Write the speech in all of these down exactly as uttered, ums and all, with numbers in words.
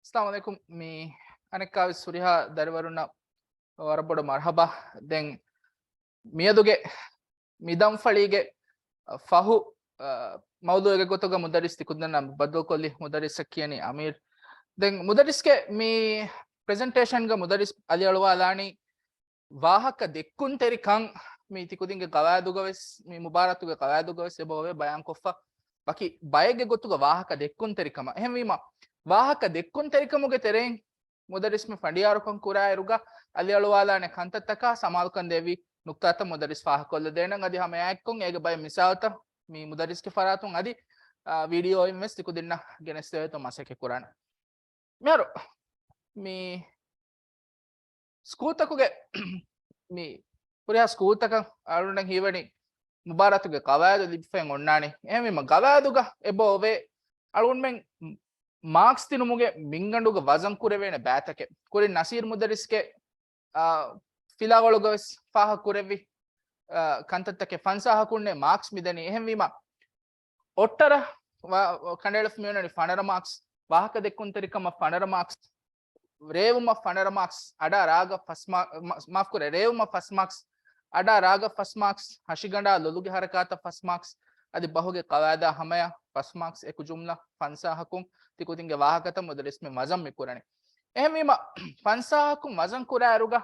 އައްސަލާމު ޢަލައިކުމް. މި އަނެއްކާވެސް ހުރިހާ ދަރިވަރުންނަށް ވަރަށް ބޮޑަށް މަރުޙަބާ. ދެން މިއަދުގެ މި ދަންފަޅީގެ ފަހު، އަ، މައުޟޫޢެއްގެ ގޮތުގަ މުދައްރިސް ތިކުދިންނަށް ބައްދަލުކޮށްލި މުދައްރިސަށް ކިޔަނީ އަމީރު. ދެން މުދައްރިސްގެ މި ޕްރެޒެންޓޭޝަންގަ މުދައްރިސް އަލިއަޅުވާލާނީ ވާހަކަ ދެއްކުންތެރިކަން. މި ތިކުދިންގެ ގަވާއިދުގަވެސް، މި މުބާރާތުގެ ގަވާއިދުގަވެސް އެބައޮވޭ ބަޔާންކޮށްފަ ވަކި ބައެއްގެ ގޮތުގަ ވާހަކަ ދެއްކުންތެރިކަމަށް. އެހެންވީމަ، ވާހަކަ ދެއްކުންތެރިކަމުގެ ތެރެއިން މުދައްރިސް މި ފަނޑިޔާރުކަން ކުރާއިރުގަ އަލިއަޅުވާލާނެ ކަންތައްތަކާ ސަމާލުކަން ދެއްވި ނުކްތާތައް މުދައްރިސް ފާހަގަކޮށްލަދޭނަން. އަދި ހަމައެއާއެއްކޮށް އޭގެ ބައެއް މިސާލުތައް މި މުދައްރިސްގެ ފަރާތުން އަދި، އާ، ވީޑިއޯއިން ވެސް ތިކުދިންނަށް ގެނެސްދެވޭތޯ މަސައްކަތް ކުރާނެ. މިހާރު މި ސްކޫލްތަކުގެ މި ހުރިހާ ސްކޫލްތަކަށް އަޅުގަނޑަށް ހީވަނީ މުބާރާތުގެ ގަވާއިދު ލިބިފައި އޮންނާނެ. އެހެންވީމަ ގަވާއިދުގަ އެބަ އޮވޭ އަޅުގަނޑުމެން މާކްސް ދިނުމުގެ މިންގަނޑުގަ ވަޒަން ކުރެވޭނެ ބައިތަކެއް. ކުރިން ނަސީރް މުދައްރިސްގެ، އާ، ފިލާވަޅުގަވެސް ފާހަގަ ކުރެއްވި، އާ، ކަންތައްތަކެއް ފަންސާހަކުންނޭ މާކްސް މިދަނީ. އެހެންވީމަ އޮއްޓަރަ ކަނޑައެޅިފަ މިއޮންނަނީ ފަނަރަ މާކްސް، ވާހަކަ ދެއްކުންތެރިކަމަށް ފަނަރަ މާކްސް، ރޭވުމަށް ފަނަރަ މާކްސް، އަޑާ ރާގަށް ފަސް މާ-، މާ-، މާފްކުރޭ، ރޭވުމަށް ފަސް މާކްސް، އަޑާ ރާގަށް ފަސް މާކްސް، ހަށިގަނޑާ ލޮލުގެ ހަރަކާތަށް ފަސް މާކްސް، އަދި ބަހުގެ ގަވާއިދާ ހަމަޔަށް ފަސް މާކްސް. އެކު ޖުމްލަ ފަންސާހަކުން ތިކުދިންގެ ވާހަކަތައް މުދައްރިސް މި ވަޒަން މި ކުރަނީ. އެހެންވީމަ ފަންސާހަކުން ވަޒަން ކުރާއިރުގަ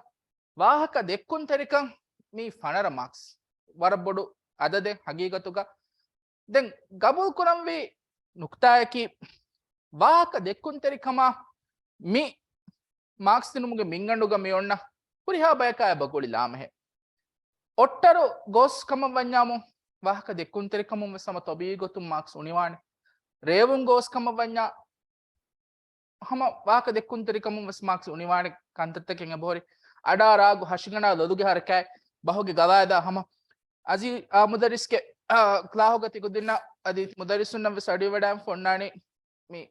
ވާހަކަ ދެއްކުންތެރިކަން މީ ފަނަރަ މާކްސް. ވަރަށް ބޮޑު އަދަދެއް ހަގީގަތުގަ. ދެން ގަބޫލު ކުރަންވީ ނުކްތާއަކީ، ވާހަކަ ދެއްކުންތެރިކަމާ މި މާކްސް ދިނުމުގެ މިންގަނޑުގަ މި އޮންނަ ހުރިހާ ބަޔަކާ އެބަ ގުޅި ލާމެހެއް. އޮއްޓަރު ގޯސް ކަމަށް ވަންޏާމު، ވާހަކަ ދެއްކުންތެރިކަމުން ވެސް ހަމަ ޠަބީޢީ ގޮތުން މާކްސް އުނިވާނެ. ރޭވުން ގޯސް ކަމަށް ވަންޏާ، ހަމަ ވާހަކަ ދެއްކުންތެރިކަމުން ވެސް މާކްސް އުނިވާނެ ކަންތައްތަކެއް އެބަހުރި. އަޑާ ރާގު ހަށިގަނޑާ ލޮލުގެ ހަރަކާތް ބަހުގެ ގަވާއިދާ ހަމަ އަޒީ، އާ، މުދައްރިސްގެ، އާ، ކްލާހުގަ ތިކުދިންނަށް އަދި މުދައްރިސުންނަށް ވެސް އަޑުއިވަޑާން ފޮންނާނީ މި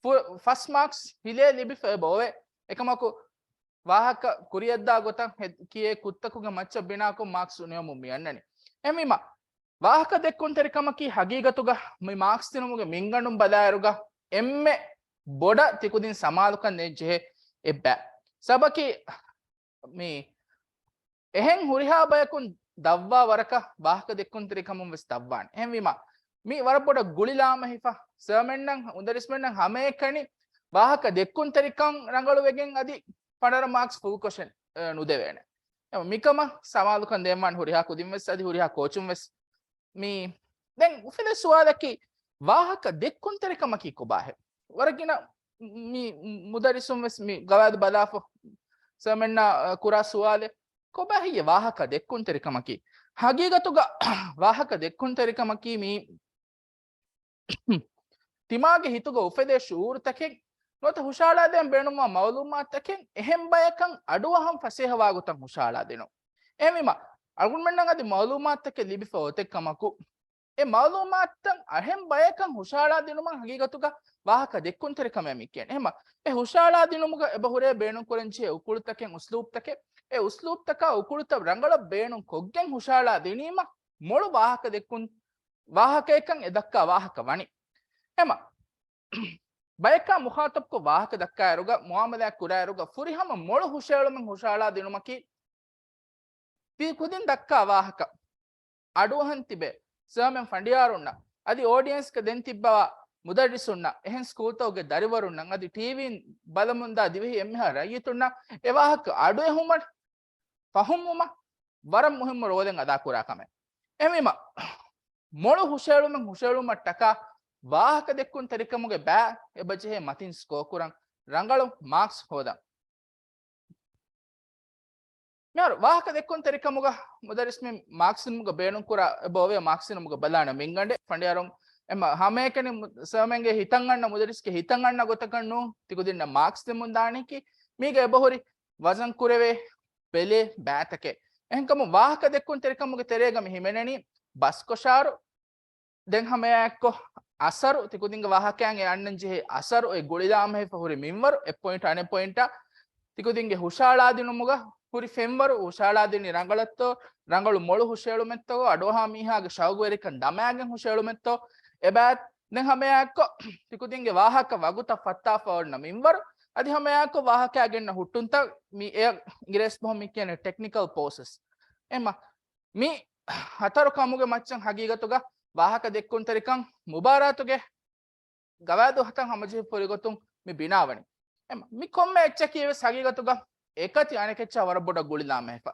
ފު-، ފަސް މާކްސް ހިލޭ ލިބިފަ އެބަ އޮވޭ. އެކަމަކު ވާހަކަ ކުރިއަށްދާ ގޮތަށް ހެ-، ކިޔޭ ކުށްތަކުގެ މައްޗަށް ބިނާކޮށް މާކްސް އުނިވަމުން މި އަންނަނީ. އެހެންވީމަ ވާހަކަ ދެއްކުންތެރިކަމަކީ ހަގީގަތުގަ މި މާކްސް ދިނުމުގެ މިންގަނޑުން ބަލާއިރުގަ އެންމެ ބޮޑަށް ތިކުދިން ސަމާލުކަން ދޭން ޖެހޭ އެއްބައި. ސަބަކީ މި އެހެން ހުރިހާ ބަޔަކުން ދަށްވާ ވަރަކަށް ވާހަކަ ދެއްކުންތެރިކަމުން ވެސް ދަށްވާނެ. އެހެންވީމަ މި ވަރަށް ބޮޑަށް ގުޅިލާމެހިފަ ސަރމެންނަށް މުދައްރިސްމެންނަށް ހަމައެކަނި ވާހަކަ ދެއްކުންތެރިކަން ރަނގަޅުވެގެން އަދި ފަނަރަ މާކްސް ފުލްކޮށެއް، އެ، ނުދެވޭނެ. އެ، މިކަމަށް ސަމާލުކަން ދޭންވާނެ ހުރިހާ ކުދިން ވެސް އަދި ހުރިހާ ކޯޗުން ވެސް. މި ދެން އުފެދޭ ސުވާލަކީ، ވާހަކަ ދެއްކުންތެރިކަމަކީ ކޮބާހެއް؟ ވަރަށް ގިނަ މި މުދައްރިސުން ވެސް މި ގަވާއިދު ބަލާފަ ސަރމެންނާ، އަ، ކުރާ ސުވާލެއް، ކޮބާހެއްޔޭ ވާހަކަ ދެއްކުންތެރިކަމަކީ؟ ހަގީގަތުގަ ވާހަކަ ދެއްކުންތެރިކަމަކީ މި ތިމާގެ ހިތުގަ އުފެދޭ ޝުއޫރުތަކެއް ނުވަތަ ހުށަހަޅާދޭން ބޭނުންވާ މައުލޫމާތުތަކެއް އެހެން ބަޔަކަށް އަޑުއަހަން ފަސޭހަވާގޮތަށް ހުށަހަޅާދިނުން. އެހެންވީމަ، އަޅުގަނޑުމެންނަށް އަދި މައުލޫމާތުތަކެއް ލިބިފަ އޮތެއް ކަމަކު، އެ މައުލޫމާތުތައް އަހެން ބަޔަކަށް ހުށަހަޅާދިނުމަށް ހަގީގަތުގަ ވާހަކަ ދެއްކުންތެރިކަމޭ މި ކިޔަން. އެހެންމަ، އެ ހުށަހަޅާދިނުމުގަ އެބަހުރޭ ބޭނުންކުރަންޖެހޭ އުކުޅުތަކެއް، އުސްލޫބްތަކެއް، އެ އުސްލޫބްތަކާ އުކުޅުތައް ރަނގަޅަށް ބޭނުން ކޮށްގެން ހުށަހަޅާ ދިނީމަ، މޮޅު ވާހަކަ ދެއްކުން، ވާހަކައެއްކަން އެ ދައްކާ ވާހަކަ ވަނީ. އެމަ، ބަޔަކާ މުޚާތަބްކޮށް ވާހަކަ ދައްކާއިރުގަ، މުއާމަލާތް ކުރާއިރުގަ، ފުރިހަމަ މޮޅު ހުށައެޅުމެއް ހުށަހަޅާ ދިނުމަކީ، ތި ކުދިން ދައްކާ ވާހަކަ އަޑުއަހަން ތިބޭ ސަރމެން ފަނޑިޔާރުންނަށް، އަދި އޯޑިއެންސްގަ ދެން ތިއްބަވާ މުދައްރިސުންނަށް، އެހެން ސްކޫލްތަކުގެ ދަރިވަރުންނަށް، އަދި ޓީވީން ބަލަމުންދާ ދިވެހި އެންމެހާ ރައްޔިތުންނަށް އެ ވާހަކަ އަޑުއެހުމަށް ފަހުމްވުމަށް ވަރަށް މުހިއްމު ރޯލެއް އަދާކުރާ ކަމެއް. އެހެންވީމަ، މޮޅު ހުށައެޅުމެއް ހުށައެޅުމަށްޓަކާ ވާހަކަ ދެއްކުންތެރިކަމުގެ ބައި އެބަޖެހޭ މަތިން ސްކޯ ކުރަން ރަނގަޅު މާކްސް ހޯދަން. މިހާރު ވާހަކަ ދެއްކުންތެރިކަމުގަ މުދައްރިސް މި މާކްސް ދިނުމުގަ ބޭނުންކުރާ އެބަ އޮވޭ މާކްސް ދިނުމުގަ ބަލާނެ މިންގަނޑެއް ފަނޑިޔާރުން އެމަ ހަމައެކަނި މު-، ސަރމެންގެ ހިތަށް އަންނަ މުދައްރިސްގެ ހިތަށް އަންނަ ގޮތަކަށް ނޫން ތިކުދިންނަށް މާކްސް ދެމުން ދާނީކީ މީގަ އެބަހުރި ވަޒަން ކުރެވޭ ބެލޭ ބައިތަކެއް. އެހެންކަމުން ވާހަކަ ދެއްކުންތެރިކަމުގެ ތެރޭގަ މި ހިމެނެނީ ބަސްކޮށާރު، ދެން ހަމައެއާއެއްކޮށް އަސަރު، ތިކުދިންގެ ވާހަކައިން އެ އަންނަން ޖެހޭ އަސަރު، އެ ގުޅިލާމެހިފަ ހުރި މިންވަރު، އެއް ޕޮއިންޓް އަނެއް ޕޮއިންޓަށް ތިކުދިންގެ ހުށައަޅާދިނުމުގަ ހުރި ފެންވަރު، ހުށައަޅާދިނީ ރަނގަޅަށްތޯ، ރަނގަޅު މޮޅު ހުށައެޅުމެއްތޯ، އަޑުއަހާ މީހާގެ ޝައުގުވެރިކަން ދަމާގެން ހުށައެޅުމެއްތޯ، އެބައި ދެން ހަމައެއާއެއްކޮށް ތިކުދިންގެ ވާހަކަ ވަގުތަށް ފައްތާފަ އޮންނަ މިންވަރު، އަދި ހަމައެއާއެއްކޮށް ވާހަކައާ ގެންނަ ހުއްޓުންތައް، މި އެ އިނގިރޭސި ބަހުން މި ކިޔަނީ ޓެކްނިކަލް ޕްރޮސެސް. އެމަ މި ހަތަރު ކަމުގެ މައްޗަށް ހަގީގަތުގަ ވާހަކަ ދެއްކުންތެރިކަން މުބާރާތުގެ ގަވާއިދު ހަތަން ހަމަޖެހި ފުރިގޮތުން މި ބިނާވަނީ. އެމަ މި ކޮންމެ އެއްޗަކީ ވެސް ހަގީގަތުގަ އެކަތި އަނެކެއްޗާ ވަރަށް ބޮޑަށް ގުޅިލާމެހިފަ.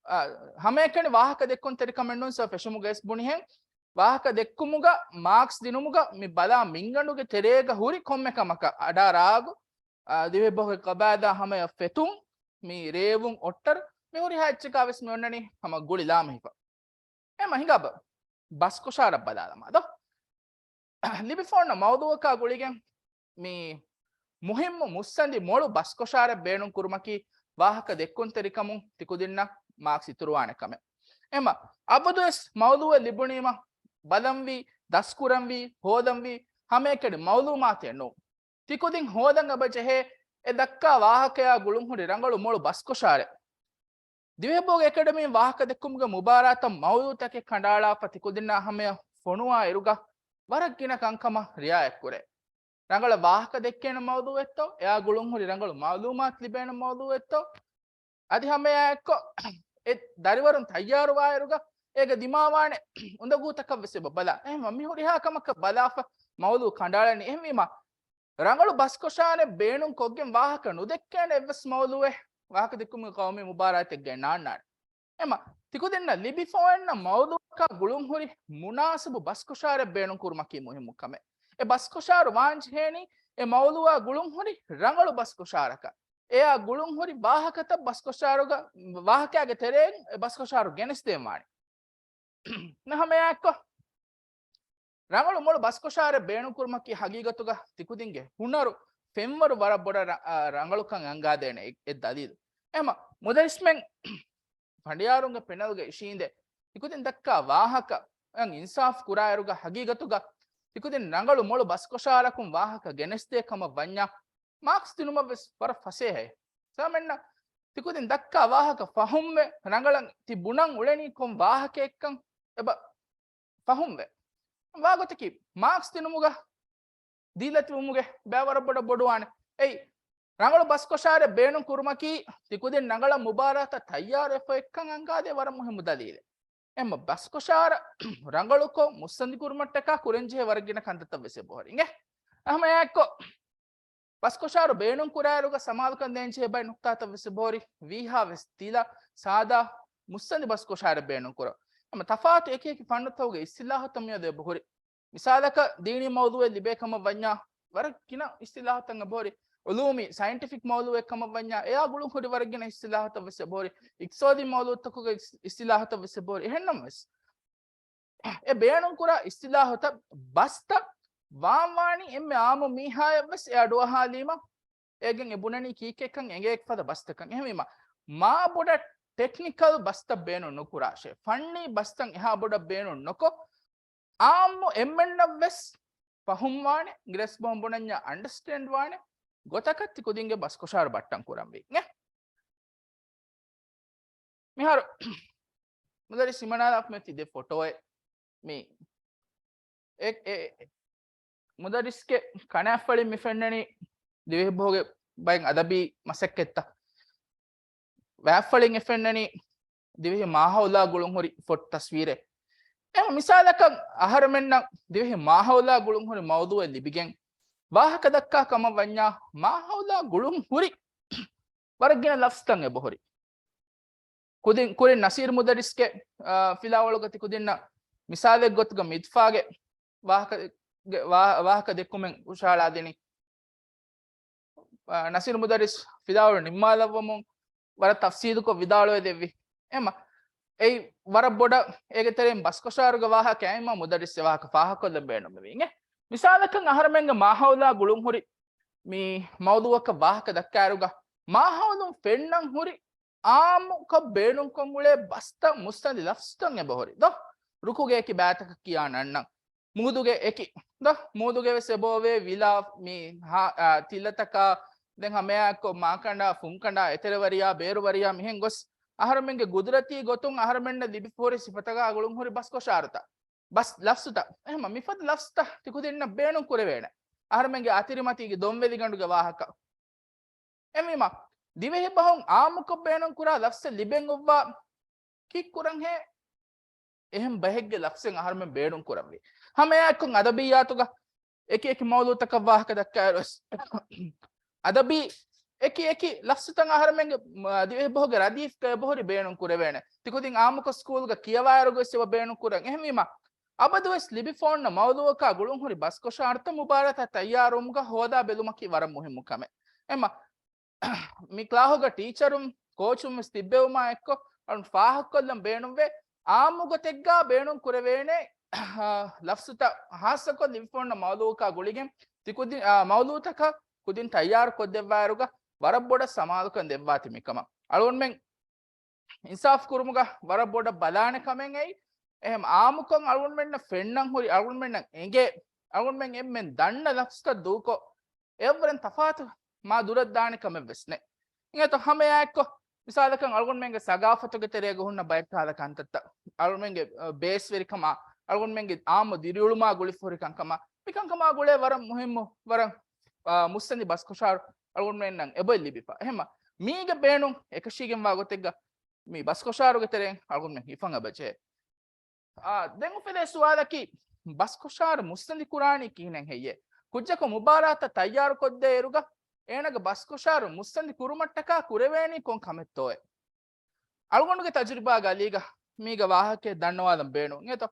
އަ، ހަމައެކަނި ވާހަކަ ދެއްކުންތެރިކަމެއް ނޫން ސަރ ފެށުމުގަ އިސް ބުނިހެން، ވާހަކަ ދެއްކުމުގަ މާކްސް ދިނުމުގަ މި ބަލާ މިންގަނޑުގެ ތެރޭގަ ހުރި ކޮންމެ ކަމަކަށް އަޑާ ރާގު، އާ، ދިވެހިބަހުގެ ގަވާއިދާ ހަމަޔަށް ފެތުން، މި ރޭވުން އޮއްޓަރު، މި ހުރިހާ އެއްޗަކާ ވެސް މި އޮންނަނީ ހަމަ ގުޅިލާމެހިފަ. އެމަ ހިނގާބަ ބަސްކޮށާރަށް ބަލާލަމާ ދޯ. ލިބިފައޮންނަ މައުޟޫއަކާ ގުޅިގެން މި މުހިއްމު މުއްސަނދި މޮޅު ބަސްކޮށާރަށް ބޭނުން ކުރުމަކީ ވާހަކަ ދެއްކުންތެރިކަމުން ތިކުދިންނަށް މާކްސް އިތުރުވާނެ ކަމެއް. އެމަ އަބަދުވެސް މައުޟޫއެއް ލިބުނީމަ ބަލަންވީ، ދަސްކުރަންވީ، ހޯދަންވީ، ހަމައެކަނި މައުލޫމާތެއް ނޫން. ތިކުދިން ހޯދަން އެބަ ޖެހޭ އެ ދައްކާ ވާހަކަޔާ ގުޅުންހުރި ރަނގަޅު މޮޅު ބަސްކޮށާރެއް. ދިވެހިބަހުގެ އެކަޑަމީން ވާހަކަ ދެއްކުމުގެ މުބާރާތަށް މައުޟޫތަކެއް ކަނޑައަޅާފަ ތިކުދިންނާ ހަމަޔަށް ފޮނުވާ އިރުގަ ވަރަށް ގިނަ ކަންކަމަށް ރިއާޔަތްކުރޭ. ރަނގަޅަށް ވާހަކަ ދެއްކޭނެ މައުޟޫއެއްތޯ، އެއާ ގުޅުންހުރި ރަނގަޅު މައުލޫމާތު ލިބޭނެ މައުޟޫއެއްތޯ، އަދި ހަމައެއާއެއްކޮށް އެ ދަރިވަރުން ތައްޔާރުވާއިރުގަ އޭގަ ދިމާވާނެ އުނދަގޫތަކަށްވެސް އެބަ ބަލާ. އެހެންވެ މި ހުރިހާ ކަމަކަށް ބަލާފަ މައުޟޫ ކަނޑައަޅަނީ. އެހެންވީމަ ރަނގަޅު ބަސްކޮށާރެއް ބޭނުން ކޮށްގެން ވާހަކަ ނުދެއްކޭނެ އެއްވެސް މައުޟޫއެއް ވާހަކަ ދެއްކުމުގެ ޤައުމީ މުބާރާތެއްގައި ނާންނާނެ. އެމަ ތިކުދިންނަށް ލިބިފައޮންނަ މައުޟޫއަކާ ގުޅުންހުރި މުނާސިބު ބަސްކޮށާރެއް ބޭނުން ކުރުމަކީ މުހިއްމު ކަމެއް. އެ ބަސްކޮށާރު ވާންޖެހޭނީ އެ މައުޟޫއާ ގުޅުންހުރި ރަނގަޅު ބަސްކޮށާރަކަށް. އެއާ ގުޅުންހުރި ވާހަކަތައް ބަސްކޮށާރުގަ، ވާހަކައިގެ ތެރެއިން އެ ބަސްކޮށާރު ގެނެސްދޭން ވާނެ. ނަހަމަޔާއެއްކޮށް ރަނގަޅު މޮޅު ބަސްކޮށާރެއް ބޭނުންކުރުމަކީ ހަގީގަތުގަ ތިކުދިންގެ ހުނަރު ފެންވަރު ވަރަށް ބޮޑަށް ރަ-، އާ، ރަނގަޅުކަން އަންގާދޭނެ އެއް، އެއް ދަލީލު. އެމަ މުދަރިސްމެން ފަނޑިޔާރުންގެ ޕެނަލްގަ އިށީނދެ ތިކުދިން ދައްކާ ވާހަކަ އަށް އިންސާފް ކުރާއިރުގަ ހަގީގަތުގަ ތިކުދިން ރަނގަޅު މޮޅު ބަސްކޮށާރަކުން ވާހަކަ ގެނެސްދޭ ކަމަށް ވަންޏާ މާކްސް ދިނުމަށްވެސް ވަރަށް ފަސޭހައޭ. ސާމެންނަށް ތިކުދިން ދައްކާ ވާހަކަ ފަހުންވެ ރަނގަޅަށް ތި ބުނަން އުޅެނީ ކޮން ވާހަކައެއްކަން އެބަ ފަހުންވެ. ވާގޮތަކީ މާކްސް ދިނުމުގަ ދީލަތިވުމުގެ ބައި ވަރަށް ބޮޑަށް ބޮޑުވާނެ. އެއީ ރަނގަޅު ބަސްކޮށާރެއް ބޭނުން ކުރުމަކީ ތިކުދިން ރަނގަޅަށް މުބާރާތަށް ތައްޔާރުވެފަ އޮތްކަން އަންގާދޭ ވަރަށް މުހިއްމު ދަލީލެއް. އެމަ ބަސްކޮށާރަށް ރަނގަޅުކޮށް މުއްސަނދި ކުރުމަށްޓަކާ ކުރަންޖެހޭ ވަރަށް ގިނަ ކަންތައްތައް ވެސް އެބަހުރި. އިނގޭ؟ އަހަމަޔާއެއްކޮށް ބަސްކޮށާރު ބޭނުން ކުރާއިރުގަ ސަމާލުކަން ދޭންޖެހޭ ބައެއް ނުކްތާތައް ވެސް އެބަހުރި. ވީހާވެސް ތިލަ ސާދާ މުއްސަނދި ބަސްކޮށާރެއް ބޭނުން ކުރަން. އެމަ ތަފާތު އެކި އެކި ފަންނުތަކުގެ އިސްތިލާހުތައް މިއަދު އެބަހުރި. މިސާލަކަށް ދީނީ މައުޟޫއެއް ލިބޭ ކަމަށް ވަންޏާ ވަރަށް ގިނަ އިސްތިލާހުތައް އެބަހުރި. އުލޫމީ ސައިންޓިފިކް މައުޟޫއެއް ކަމަށް ވަންޏާ އެއާ ގުޅުން ހުރި ވަރަށް ގިނަ އިސްތިލާހުތައް ވެސް އެބަހުރި. އިޤްތިޞާދީ މައުޟޫއްތަކުގެ އިސް-، އިސްތިލާހުތައް ވެސް އެބަހުރި. އެހެންނަމަވެސް އެ ބޭނުންކުރާ އިސްތިލާހުތައް ބަސްތައް ވާން ވާނީ އެންމެ އާއްމު މީހާޔަށްވެސް އެ އަޑުއަހާލީމަ އޭގެން އެ ބުނަނީ ކީކޭކަން އެނގޭ ފަދަ ބަސްތަކަން. އެހެންވީމަ މާ ބޮޑަށް ޓެކްނިކަލް ބަސްތައް ބޭނުން ނުކުރާށޭ. ފަންނީ ބަސްތައް އެހާ ބޮޑަށް ބޭނުން ނުކޮށް އާއްމު އެންމެންނަށްވެސް ފަހުމްވާނެ، އިނގިރޭސި ބަހުން ބުނަންޏާ އަންޑަސްޓޭންޑް ވާނެ ގޮތަކަށް ތި ކުދިންގެ ބަސްކޮށާރު ބައްޓަން ކުރަންވީ. އެ މިހާރު މުދަރިސް ހިމަނާލާފަ މިއޮތީ ދެ ފޮޓޯއެއް. މި އެ، އެ، މުދަރިސްގެ ކަނާތްފަޅިން މި ފެންނަނީ ދިވެހިބަހުގެ ބައެއް އަދަބީ މަސައްކަތްތައް. ވާތްފަޅިން އެ ފެންނަނީ ދިވެހި މާހައުލާ ގުޅުންހުރި ފޮޓޯ ތަސްވީރެއް. އެހެން މިސާލަކަށް އަހަރެމެންނަށް ދިވެހި މާހައުލާ ގުޅުންހުރި މައުޟޫއެއް ލިބިގެން ވާހަކަ ދައްކާ ކަމަށް ވަންޏާ މާހައުލާ ގުޅުންހުރި ވަރަށް ގިނަ ލަފްޒުތައް އެބަހުރި. ކުދިން، ކުރިން ނަސީރު މުދައްރިސްގެ، އާ، ފިލާވަޅުގަ ތި ކުދިންނަށް މިސާލެއް ގޮތުގަ މިދްފާގެ ވާހަކަ، ގެ ވާ-، ވާހަކަ ދެއްކުމެއް ހުށަހަޅާދިނީ. އާ، ނަސީރު މުދައްރިސް ފިލާވަޅު ނިންމާލައްވަމުން ވަރަށް ތަފްސީލުކޮށް ވިދާޅުވެ ދެއްވި. އެމަ، އެއީ ވަރަށް ބޮޑަށް އޭގެ ތެރެއިން ބަސްކޮށާރުގެ ވާހަކަ އެމަ މުދައްރިސް އެ ވާހަކަ ފާހަގަކޮށްލަން ބޭނުމެވީ. އިނގޭ؟ މިސާލަކަށް އަހަރެމެންގެ މާހައުލާ ގުޅުންހުރި މި މައުޟޫއަކަށް ވާހަކަ ދައްކާއިރުގަ މާހައުލުން ފެންނަން ހުރި އާއްމުކޮށް ބޭނުންކޮށް އުޅޭ ބަސްތައް މުއްސަނދި ލަފްޒުތައް އެބަހުރި ދޯ؟ ރުކުގެ އެކި ބައިތަކަށް ކިޔާ ނަންނަން. މޫދުގެ އެކި ދޯ؟ މޫދުގެ ވެސް އެބައޮވޭ ވިލާ މި ހާ-، އާ، ތިލަތަކާ ދެން ހަމައެއާއެއްކޮށް މާކަނޑާ، ފުންކަނޑާ، އެތެރެވަރިޔާ، ބޭރުވަރިޔާ މިހެން ގޮސް އަހަރެމެންގެ ގުދުރަތީ ގޮތުން އަހަރެމެންނަށް ލިބިފަހުރި ސިފަތަކާ ގުޅުންހުރި ބަސްކޮށާރުތައް. ބަސް ލަފްޒުތައް. އެހެމަ މިފަދަ ލަފްޒުތައް ތިކުދިންނަށް ބޭނުން ކުރެވޭނެ. އަހަރުމެންގެ އަތިރިމަތީގެ ދޮންވެލިގަނޑުގެ ވާހަކަ. އެމީމަ ދިވެހި ބަހުން އާއްމުކޮށް ބޭނުން ކުރާ ލަފްޒެއް ލިބެން އޮއްވާ ކީއްކުރަންހޭ؟ އެހެން ބަހެއްގެ ލަފްޒެއް އަހަރުމެން ބޭނުން ކުރަންވީ. ހަމައެއާއެކު އަދަބިއްޔާތުގަ އެކި އެކި މައުޟޫޢުތަކަށް ވާހަކަ ދައްކާއިރުވެސް، އަދަބީ އެކި އެކި ލަފްޒުތައް އަހަރުމެންގެ، މަ، ދިވެހި ބަހުގެ ރަދީފްގަ އެބަހުރި ބޭނުން ކުރެވޭނެ. ތިކުދިން އާއްމުކޮށް ސްކޫލްގަ ކިޔަވާއިރުގަވެސް އެބަ ބޭނުން ކުރަން. އެހެންވީމަ، އަބަދުވެސް ލިބިފަ އޮންނަ މައުޟޫޢަކާ ގުޅުންހުރި ބަސްކޮށާރުތައް މުބާރާތަށް ތައްޔާރުވުމުގަ ހޯދާ ބެލުމަކީ ވަރަށް މުހިއްމު ކަމެއް. އެމަ މި ކްލާހުގަ ޓީޗަރުން، ކޯޗުން ވެސް ތިއްބެވުމާ އެއްކޮށް، އަޅުން ފާހަގަކޮށްލަން ބޭނުންވޭ، އާއްމު ގޮތެއްގާ ބޭނުން ކުރެވޭނެ، އާ، ލަފްޒުތައް ހާއްސަކޮށް ލިބިފަ އޮންނަ މައުޟޫޢަކާ ގުޅިގެން، ތިކުދި-، އާ، މައުޟޫޢުތަކަށް ކުދިން ތައްޔާރު ކޮށްދެއްވާއިރުގަ، ވަރަށް ބޮޑަށް ސަމާލުކަން ދެއްވާތި މިކަމަށް. އަޅުގަނޑުމެން އިންސާފް ކުރުމުގަ ވަރަށް ބޮޑަށް ބަލާނެ ކަމެއް އެއީ. އެހެން އާއްމުކޮށް އަޅުގަނޑުމެންނަށް ފެންނަން ހުރި، އަޅުގަނޑުމެންނަށް އެނގޭ، އަޅުގަނޑުމެން އެންމެން ދަންނަ ލަފްޒުތައް ދޫކޮށް، އެއަށްވުރެން ތަފާތު މާ ދުރަށް ދާނެ ކަމެއް ވެސް ނެތް. އިނގޭތޯ ހަމައެއާއެއްކޮށް، މިސާލަކަށް އަޅުގަނޑުމެންގެ ސަގާފަތުގެ ތެރޭގަ ހުންނަ ބައެއް ކަހަލަ ކަންތައްތައް، އަޅުގަނޑުމެންގެ، އަ، ބޭސްވެރިކަމާ، އަޅުގަނޑުމެންގެ އާއްމު ދިރިއުޅުމާ ގުޅިފަ ހުރި ކަންކަމާ، މިކަންކަމާ ގުޅޭ ވަރަށް މުހިއްމު، ވަރަށް، އާ، މުއްސަނދި ބަސްކޮށާރު އަޅުގަނޑުމެންނަށް އެބޮތް ލިބިފަ. އެހެންމަ މީގެ ބޭނުން އެކަށީގެންވާ ގޮތެއްގަ މި ބަސްކޮށާރުގެ ތެރެއިން އަޅުގަނޑުމެން ހިފަން އެބަޖެހޭ. އާ، ދެން އުފެދޭ ސުވާލަކީ، ބަސްކޮށާރު މުއްސަނދި ކުރާނީ ކިހިނެއް ހެއްޔޭ؟ ކުއްޖަކު މުބާރާތަށް ތައްޔާރު ކޮށްދޭ އިރުގަ، އޭނަގެ ބަސްކޮށާރު މުއްސަނދި ކުރުމަށްޓަކާ ކުރެވޭނީ ކޮން ކަމެއްތޯއޭ؟ އަޅުގަނޑުގެ ތަޖުރިބާގެ އަލީގަ މީގެ ވާހަކައެއް ދަންނަވާލަން ބޭނުން އިނގޭތޯ.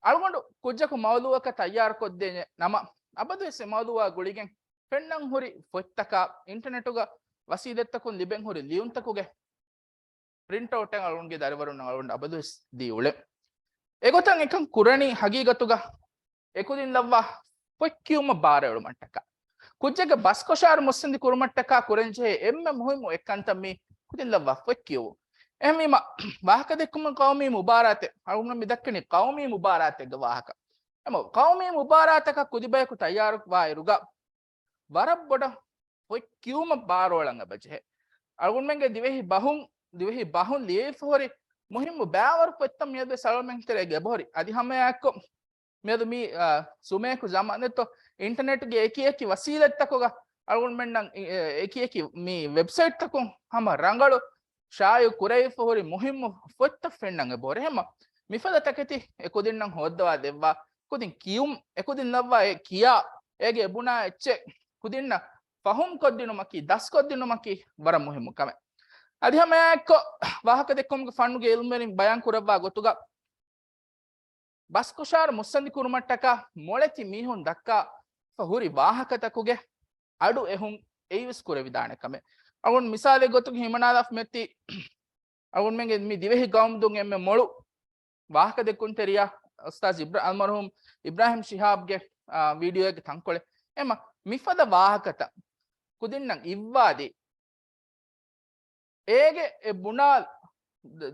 އަޅުގަނޑު ކުއްޖަކު މައުޟޫޢަކަށް ތައްޔާރު ކޮށްދޭ ނަމަ، އަބަދުވެސް އެ މައުޟޫޢާ ގުޅިގެން ފެންނަން ހުރި ފޮތްތަކާ، އިންޓަނެޓުގަ ވަސީލަތްތަކުން ލިބެން ހުރި ލިޔުންތަކުގެ ޕްރިންޓް އައުޓެއް އަޅުގަނޑުގެ ދަރިވަރުންނަށް އަޅުގަނޑު އަބަދުވެސް ދީ އުޅެން. އެގޮތަށް އެކަން ކުރަނީ ހަގީގަތުގަ އެކުދިން ލައްވާ ފޮތް ކިޔުމަށް ބާރައެޅުމަށްޓަކާ، ކުއްޖެއްގެ ބަސްކޮށާރު މުއްސަނދި ކުރުމަށްޓަކާ ކުރަންޖެހޭ އެންމެ މުހިއްމު އެއްކަންތައް މީ ކުދިން ލައްވާ ފޮތް ކިޔުވުން. އެހެންވީމަ، ވާހަކަދެއްކުމުން ޤައުމީ މުބާރާތެއް، އަޅުގަނޑު މި ދައްކަނީ ޤައުމީ މުބާރާތެއްގެ ވާހަކަ. އެމަ ޤައުމީ މުބާރާތަކަށް ކުދިބަޔަކު ތައްޔާރުވާއިރުގަ، ވަރަށް ބޮޑަށް ފޮތް ކިޔުމަށް ބާރުއަޅަން އެބަޖެހޭ. އަޅުގަނޑުމެންގެ ދިވެހި ބަހުން، ދިވެހި ބަހުން ލިޔެފަ ހުރި މުހިއްމު ބައިވަރު ފޮތްތައް މިއަދުވެސް އަޅުގަނޑުމެން ތެރޭގަ އެބަހުރި. އަދި ހަމައެއާއެއްކޮށް، މިއަދު މީ، އާ، ސުމޭކު ޒަމާނެއްތޯ، އިންޓަނެޓްގެ އެކި އެކި ވަސީލަތްތަކުގަ އަޅުގަނޑުމެންނަށް އެ-، އެ-، އެކި އެކި މި ވެބްސައިޓްތަކުން ހަމަ ރަނގަޅު ޝާއިޢު ކުރެވިފަ ހުރި މުހިއްމު ފޮތްތައް ފެންނަން އެބަހުރި. އެހެންމަ މިފަދަ ތަކެތި އެ ކުދިންނަށް ހޯއްދަވާ ދެއްވާ، ކުދިން ކިޔުން، އެކުދިން ލައްވާ އެ ކިޔާ، އޭގެ އެ ބުނާ އެއްޗެއް ކުދިންނަށް ފަހުމް ކޮށްދިނުމަކީ، ދަސްކޮށްދިނުމަކީ ވަރަށް މުހިއްމު ކަމެއް. އަދި ހަމައެއާއެއްކޮށް، ވާހަކަދެއްކުމުގެ ފަންނުގެ އިލްމުވެރިން ބަޔާން ކުރައްވާ ގޮތުގަ، ބަސްކޮށާރު މުއްސަނދި ކުރުމަށްޓަކާ މޮޅެތި މީހުން ދައްކާފަ ހުރި ވާހަކަތަކުގެ އަޑު އެހުން އެއީވެސް ކުރެވިދާނެ ކަމެއް. އަޅުގަނޑު މިސާލެއް ގޮތުގަ ހިމަނާލާފަ މިއޮތީ، އަޅުގަނޑުމެންގެ މި ދިވެހި ގައުމުދުން އެންމެ މޮޅު ވާހަކަދެއްކުންތެރިޔާ އުސްތާޒް އިބްރާ-، އަލްމަރްޙޫމް އިބްރާހިމް ޝިހާބްގެ، އާ، ވީޑިއޯއެއްގެ ތަންކޮޅެއް. އެމަ މިފަދަ ވާހަކަތައް ކުދިންނަށް އިއްވާދީ، އޭގެ އެ ބުނާ،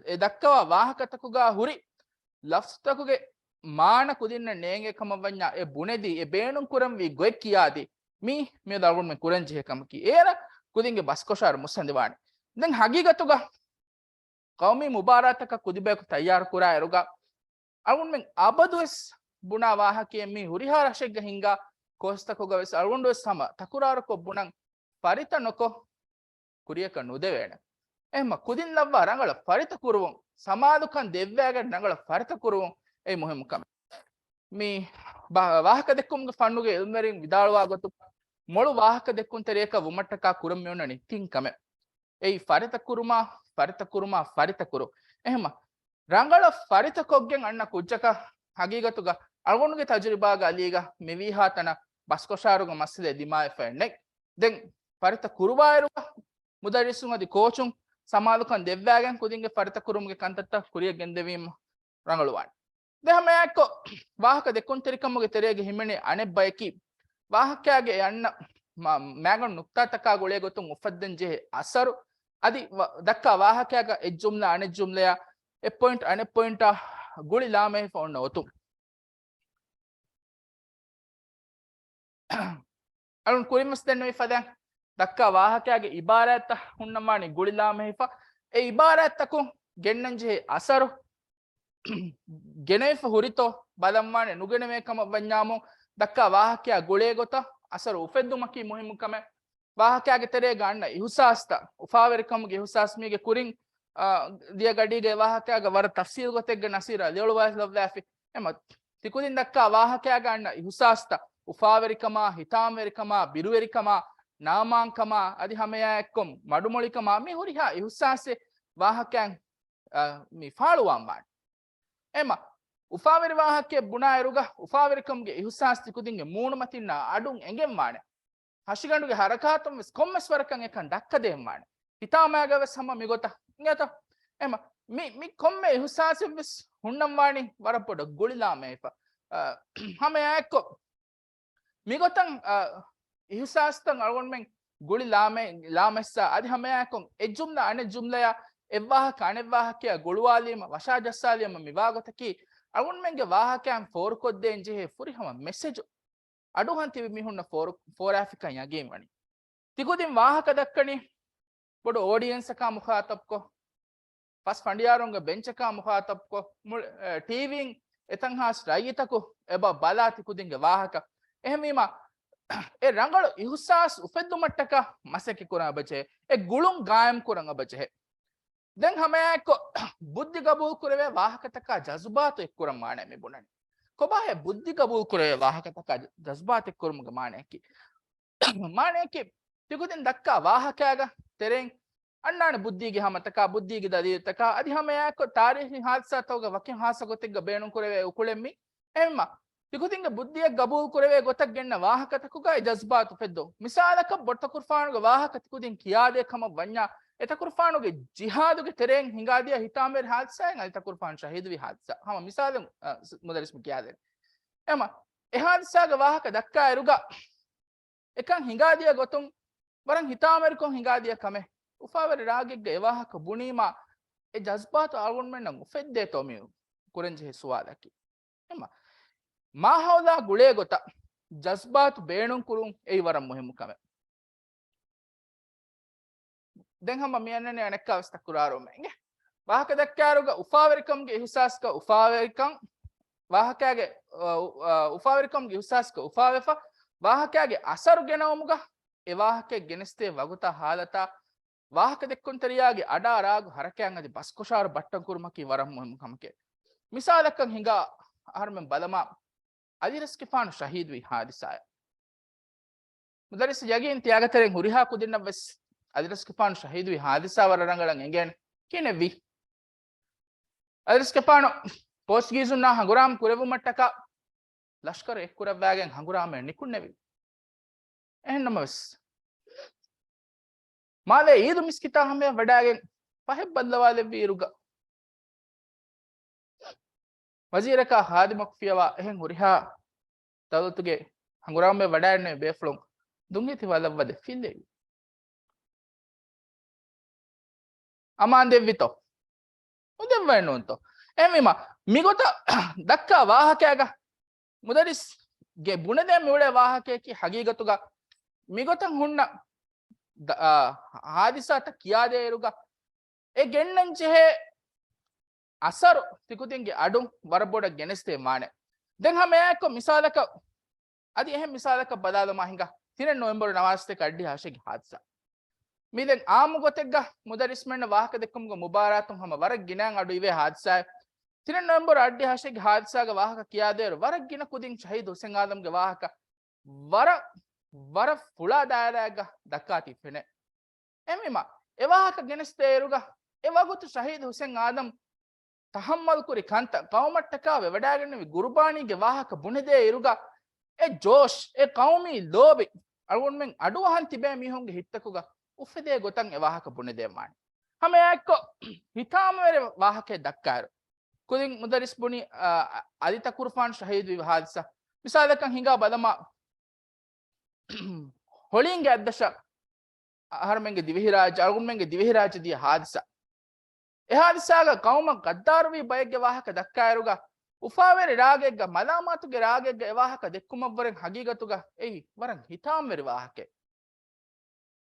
އެ ދައްކަވާ ވާހަކަތަކުގަ ހުރި ލަފްޒުތަކުގެ މާނަ ކުދިންނަށް ނޭނގޭ ކަމަށް ވަންޏާ އެ ބުނެދީ، އެ ބޭނުން ކުރަންވީ ގޮތް ކިޔާދީ، މީ މިއަދު އަޅުގަނޑުމެން ކުރަން ޖެހޭ ކަމަކީ. އޭރަށް ކުދިންގެ ބަސްކޮށާރު މުއްސަނދިވާނެ. ދެން ހަގީގަތުގަ ޤައުމީ މުބާރާތަކަށް ކުދިބަޔަކު ތައްޔާރު ކުރާއިރުގަ، އަޅުގަނޑުމެން އަބަދުވެސް ބުނާ ވާހަކައެއް މީ ހުރިހާ ރަށެއްގަ ހިންގާ ކޯސްތަކުގަ ވެސް އަޅުގަނޑުވެސް ހަމަ ތަކުރާރުކޮށް ބުނަން، ފަރިތަ ނުކޮށް ކުރިޔަކަށް ނުދެވޭނެ. އެހެންމަ ކުދިން ލައްވާ ރަނގަޅަށް ފަރިތަ ކުރުވުން، ސަމާލުކަން ދެއްވައިގެން ރަނގަޅަށް ފަރިތަ ކުރުވުން އެއީ މުހިއްމު ކަމެއް. މި ބާ-، ވާހަކަ ދެއްކުމުގެ ފަންނުގެ އިލްމުވެރިން ވިދާޅުވާ ގޮތުން، މޮޅު ވާހަކަ ދެއްކުންތެރިޔަކަށް ވުމަށްޓަކާ ކުރަން މިއޮންނަނީ ތިން ކަމެއް. އެއީ ފަރިތަ ކުރުމާ، ފަރިތަ ކުރުމާ، ފަރިތަ ކުރު. އެހެންމަ ރަނގަޅަށް ފަރިތަކޮށްގެން އަންނަ ކުއްޖަކަށް ހަގީގަތުގަ އަޅުގަނޑުގެ ތަޖުރިބާގަ އަލީގަ މިވީހާ ތަނަށް ބަސްކޮށާރުގެ މައްސަލައެއް ދިމާވެފައެއް ނެތް. ދެން ފަރިތަ ކުރުވާއިރުގަ މުދައްރިސުން އަދި ކޯޗުން ސަމާލުކަން ދެއްވާގެން ކުދިންގެ ފަރިތަ ކުރުމުގެ ކަންތައްތައް ކުރިޔަށް ގެންދެވީމަ ރަނގަޅުވާނެ. ދެން ހަމައެއާއެއްކޮށް ވާހަކަ ދެއްކުންތެރިކަމުގެ ތެރޭގަ ހިމެނޭ އަނެއް ބަޔަކީ، ވާހަކައިގެ އެ އަންނަ މަ-، މައިގަނޑު ނުކްތާތަކާ ގުޅޭ ގޮތުން އުފައްދަން ޖެހޭ އަސަރު، އަދި ވަ-، ދައްކާ ވާހަކައިގަ އެއް ޖުމްލަ އަނެއް ޖުމްލަޔާ، އެއް ޕޮއިންޓް އަނެއް ޕޮއިންޓާ ގުޅި ލާމެހިފަ އޮންނަ އޮތުން. އަޅުން ކުރިންވެސް ދެންނެވި ފަދައިން ދައްކާ ވާހަކައިގެ އިބާރާތްތައް ހުންނަންވާނީ ގުޅި ލާމެހިފަ. އެ އިބާރާތްތަކުން ގެންނަންޖެހޭ އަސަރު ގެނެވިފަ ހުރިތޯ، ބަލަންވާނެ ނުގެނެވޭ ކަމަށް ވަންޏާމު، ދައްކާ ވާހަކައާ ގުޅޭ ގޮތަށް އަސަރު އުފެއްދުމަކީ މުހިއްމު ކަމެއް. ވާހަކައިގެ ތެރޭގަ އަންނަ އިހުސާސްތައް، އުފާވެރިކަމުގެ އިހުސާސް މީގެ ކުރިން، އާ، ދިޔަ ގަޑީގެ ވާހަކައިގަ ވަރަށް ތަފްސީލް ގޮތެއްގެ ނަސީރާ ލިޔުޅުވާލައްވާފި. އެމަ ތިކުދިން ދައްކާ ވާހަކައިގަ އަންނަ އިހުސާސްތައް، އުފާވެރިކަމާ، ހިތާމަވެރިކަމާ، ބިރުވެރިކަމާ، ނާމާންކަމާ، އަދި ހަމައާއެއްކޮށް މަޑުމޮޅިކަމާ، މި ހުރިހާ އިހުސާސެއް ވާހަކައިން، އާ، މި ފާޅުވާން ވާނެ. އެމަ އުފާވެރި ވާހަކައެއް ބުނާއިރުގަ، އުފާވެރިކަމުގެ އިހުސާސް ތިކުދިންގެ މޫނުމަތިންނާ އަޑުން އެނގެން ވާނެ. ހަށިގަނޑުގެ ހަރަކާތުން ވެސް ކޮންމެސް ވަރަކަށް އެކަން ދައްކަދޭން ވާނެ. ހިތާމައިގަ ވެސް ހަމަ މިގޮތަށް އިނގޭތަ؟ އެމަ މި، މި ކޮންމެ އިހުސާސެއް ވެސް ހުންނަން ވާނީ ވަރަށް ބޮޑަށް ގުޅިލާމެހިފަ. އަ، ހަމައެއާއެއްކޮށް މިގޮތަށް، އަ، އިހުސާސްތައް އަޅުގަނޑުމެން ގުޅި ލާމެ-، ލާމެއްސާ އަދި ހަމައެއާއެކު އެއް ޖުމްލަ އަނެއް ޖުމްލަޔާ އެއްވާހަކަ އަނެއްވާހަކަޔާ ގުޅުވާލީމަ، ވަށާޖައްސާލީމަ މިވާ ގޮތަކީ، އަޅުގަނޑުމެންގެ ވާހަކައިން ފޯރުކޮށްދޭން ޖެހޭ ފުރިހަމަ މެސެޖު އަޑުއަހަން ތިބި މީހުންނަށް ފޯރު-، ފޯރާފިކަން ޔަގީންވަނީ. ތިކުދިން ވާހަކަ ދައްކަނީ ބޮޑު އޯޑިއެންސަކާ މުޚާތަބްކޮށް، ފަސް ފަނޑިޔާރުންގެ ބެންޗަކާ މުޚާތަބްކޮށް، މުޅި، އެ، ޓީވީން އެތަންހާސް ރައްޔިތަކު އެބަ ބަލާ ތިކުދިންގެ ވާހަކަ. އެހެންވީމަ، އެ ރަނގަޅު އިހުސާސް އުފެއްދުމަށްޓަކާ މަސައްކަތް ކުރަން އެބަޖެހޭ. އެ ގުޅުން ގާއިމް ކުރަން އެބަޖެހޭ. ދެން ހަމައެއާއެއްކޮށް ބުއްދި ގަބޫލު ކުރެވޭ ވާހަކަތަކާ ޖަޒުބާތު އެއްކުރަން ވާނެ މި ބުނަނީ. ކޮބާހޭ ބުއްދި ގަބޫލު ކުރެވޭ ވާހަކަތަކާ ޖަޒުބާތު އެއްކުރުމުގެ މާނައަކީ؟ މާނައަކީ، ތިކުދިން ދައްކާ ވާހަކައިގަ ތެރެއިން އަންނާނެ ބުއްދީގެ ހަމަތަކާ، ބުއްދީގެ ދަލީލުތަކާ، އަދި ހަމައެއާއެކު ތާރީޚީ ހާދިސާތަކުގަ ވަކިން ހާއްސަ ގޮތެއްގަ ބޭނުންކުރެވޭ އުކުޅެއް މީ. އެހެންމަ، ތިކުދިންގެ ބުއްދިއަށް ގަބޫލު ކުރެވޭ ގޮތަށް ގެންނަ ވާހަކަތަކުގައި ޖަޒްބާތު އުފެއްދުން. މިސާލަކަށް ބޮޑު ތަކުރުފާނުގެ ވާހަކަ ތިކުދިން ކިޔާދޭ ކަމަށް ވަންޏާ، އެ ތަކުރުފާނުގެ ޖިހާދުގެ ތެރެއިން ހިނގާދިޔަ ހިތާމަވެރި ހާދިސާއެއް އަދި ތަކުރުފާނު ޝަހީދުވި ހާދިސާ. ހަމަ މިސާލެއް، އަ، މުދައްރިސް މި ކިޔާދޭނެ. އެހެންމަ، އެ ހާދިސާގެ ވާހަކަ ދައްކާއިރުގަ، އެކަން ހިނގާދިޔަ ގޮތުން ވަރަށް ހިތާމަވެރިކޮށް ހިނގާދިޔަ ކަމެއް. އުފާވެރި ރާގެއްގަ އެ ވާހަކަ ބުނީމާ، އެ ޖަޒްބާތު އަޅުގަނޑުމެންނަށް އުފެއްދޭތޯ މި ކުރަންޖެހޭ ސުވާލަކީ. އެހެންމަ، މާހައުލާ ގުޅޭ ގޮތަށް ޖަޒްބާތު ބޭނުންކުރުން އެއީ ވަރަށް މުހިއްމު ކަމެއް. ދެން ހަމަ މި އަންނަނީ އަނެއްކާވެސް ތަކުރާރުވުމެއް އިނގޭ. ވާހަކަ ދައްކާއިރުގަ އުފާވެރިކަމުގެ އިހުސާސްގަ އުފާވެރިކަން، ވާހަކައިގެ، އަ، އު-، އަ، އުފާވެރިކަމުގެ އިހުސާސްގަ އުފާވެފަ، ވާހަކައިގެ އަސަރު ގެނައުމުގަ އެ ވާހަކައެއް ގެނެސްދޭ ވަގުތާ ހާލަތާ، ވާހަކަ ދެއްކުންތެރިޔާގެ އަޑާ ރާގު ހަރަކާތް އަދި ބަސްކޮށާރު ބައްޓަން ކުރުމަކީ ވަރަށް މުހިއްމު ކަމެކޭ. މިސާލަކަށް ހިނގާ އަހަރުމެން ބަލަމާ، އަލީ ރަސްގެފާނު ޝަހީދުވި ހާދިސާއެއް. މުދައްރިސް ޔަގީން ތިޔާގެ ތެރެއިން ހުރިހާ ކުދިންނަށް ވެސް އަލީ ރަސްގެފާނު ޝަހީދުވި ހާދިސާ ވަރަށް ރަނގަޅަށް އެނގޭނެ. ކިހިނެއްވީ؟ އަލީ ރަސްގެފާނު ޕޯޗުގީޒުންނާ ހަނގުރާމަ ކުރެއްވުމަށްޓަކާ ލަޝްކަރު އެއްކުރައްވާގެން ހަނގުރާމައަށް ނިކުންނެވި. އެހެންނަމަވެސް، މާލޭ އީދު މިސްކިތާ ހަމަޔަށް ވަޑާގެން ފަހެއް ބައްލަވާލެއްވި އިރުގަ، ވަޒީރަކާ ހާދިމަކު ފިޔަވާ އެހެން ހުރިހާ ދައުލަތުގެ ހަނގުރާމައަށް ވަޑައިގެންނެވި ބޭފުޅުން ދުންއެތި ވަލަށް ވަދެ ފިލެވި. އަމާން ދެއްވިތޯ؟ ނުދެއްވައެއް ނޫންތޯ؟ އެހެންވީމަ، މިގޮތަށް ދައްކާ ވާހަކައިގަ މުދައްރިސްގެ ބުނެދޭން މިއުޅޭ ވާހަކަޔަކީ ހަގީގަތުގަ މިގޮތަށް ހުންނަ ދަ-، އާ، ހާދިސާތައް ކިޔާދޭއިރުގަ އެ ގެންނަން ޖެހޭ އަސަރު ތިކުދިންގެ އަޑުން ވަރަށް ބޮޑަށް ގެނެސްދޭން ވާނެ. ދެން ހަމައެއާއެކު މިސާލަކަށް، އަދި އެހެން މިސާލަކަށް ބަލާލަމާ ހިނގާ، ތިނެއް ނޮވެމްބަރު ނަވާސްތޭކަ އަށްޑިހަ އަށެއްގެ ހާދިސާ. މީ ދެން އާއްމު ގޮތެއްގަ މުދައްރިސްމެންނަށް ވާހަކަ ދެއްކުމުގެ މުބާރާތުން ހަމަ ވަރަށް ގިނައިން އަޑު އިވޭ ހާދިސާއެއް. ތިނެއް ނޮވެމްބަރު އަށްޑިހަ އަށެއްގެ ހާދިސާގެ ވާހަކަ ކިޔާދޭއިރު ވަރަށް ގިނަ ކުދިން ޝަހީދު ހުސެން އާދަމްގެ ވާހަކަ ވަރަށް، ވަރަށް ފުޅާ ދާއިރާއެއްގަ ދައްކާތީ ފެނޭ. އެހެންވީމަ، އެ ވާހަކަ ގެނެސްދޭއިރުގަ، އެ ވަގުތު ޝަހީދު ހުސެން އާދަމް ތަހައްމަލްކުރި ކަންތައް، ޤައުމަށްޓަކާ ވެވަޑައިގެންނެވި ގުރުބާނީގެ ވާހަކަ ބުނެދޭއިރުގަ، އެ ޖޯޝް، އެ ޤައުމީ ލޯބި އަޅުގަނޑުމެން އަޑުއަހަން ތިބޭ މީހުންގެ ހިތްތަކުގަ އުފެދޭ ގޮތަށް އެ ވާހަކަ ބުނެދޭން ވާނެ. ހަމައެއާއެއްކޮށް، ހިތާމަވެރި ވާހަކައެއް ދައްކާއިރު، ކުދިން މުދައްރިސް ބުނީ، އާ، އަލީ ތަކުރުފާނު ޝަހީދުވި ހާދިސާ. މިސާލަކަށް ހިނގާ ބަލަމާ، ހޮޅީންގެ އަތްދަށަށް އަހަރުމެންގެ ދިވެހިރާއްޖެ، އަޅުގަނޑުމެންގެ ދިވެހިރާއްޖެ ދިޔަ ހާދިސާ. އެ ހާދިސާގަ ޤައުމަށް ޣައްދާރުވި ބައެއްގެ ވާހަކަ ދައްކާއިރުގަ، އުފާވެރި ރާގެއްގަ، މަލާމާތުގެ ރާގެއްގަ އެ ވާހަކަ ދެއްކުމަށްވުރެން ހަގީގަތުގަ އެއީ ވަރަށް ހިތާމަވެރި ވާހަކައެއް.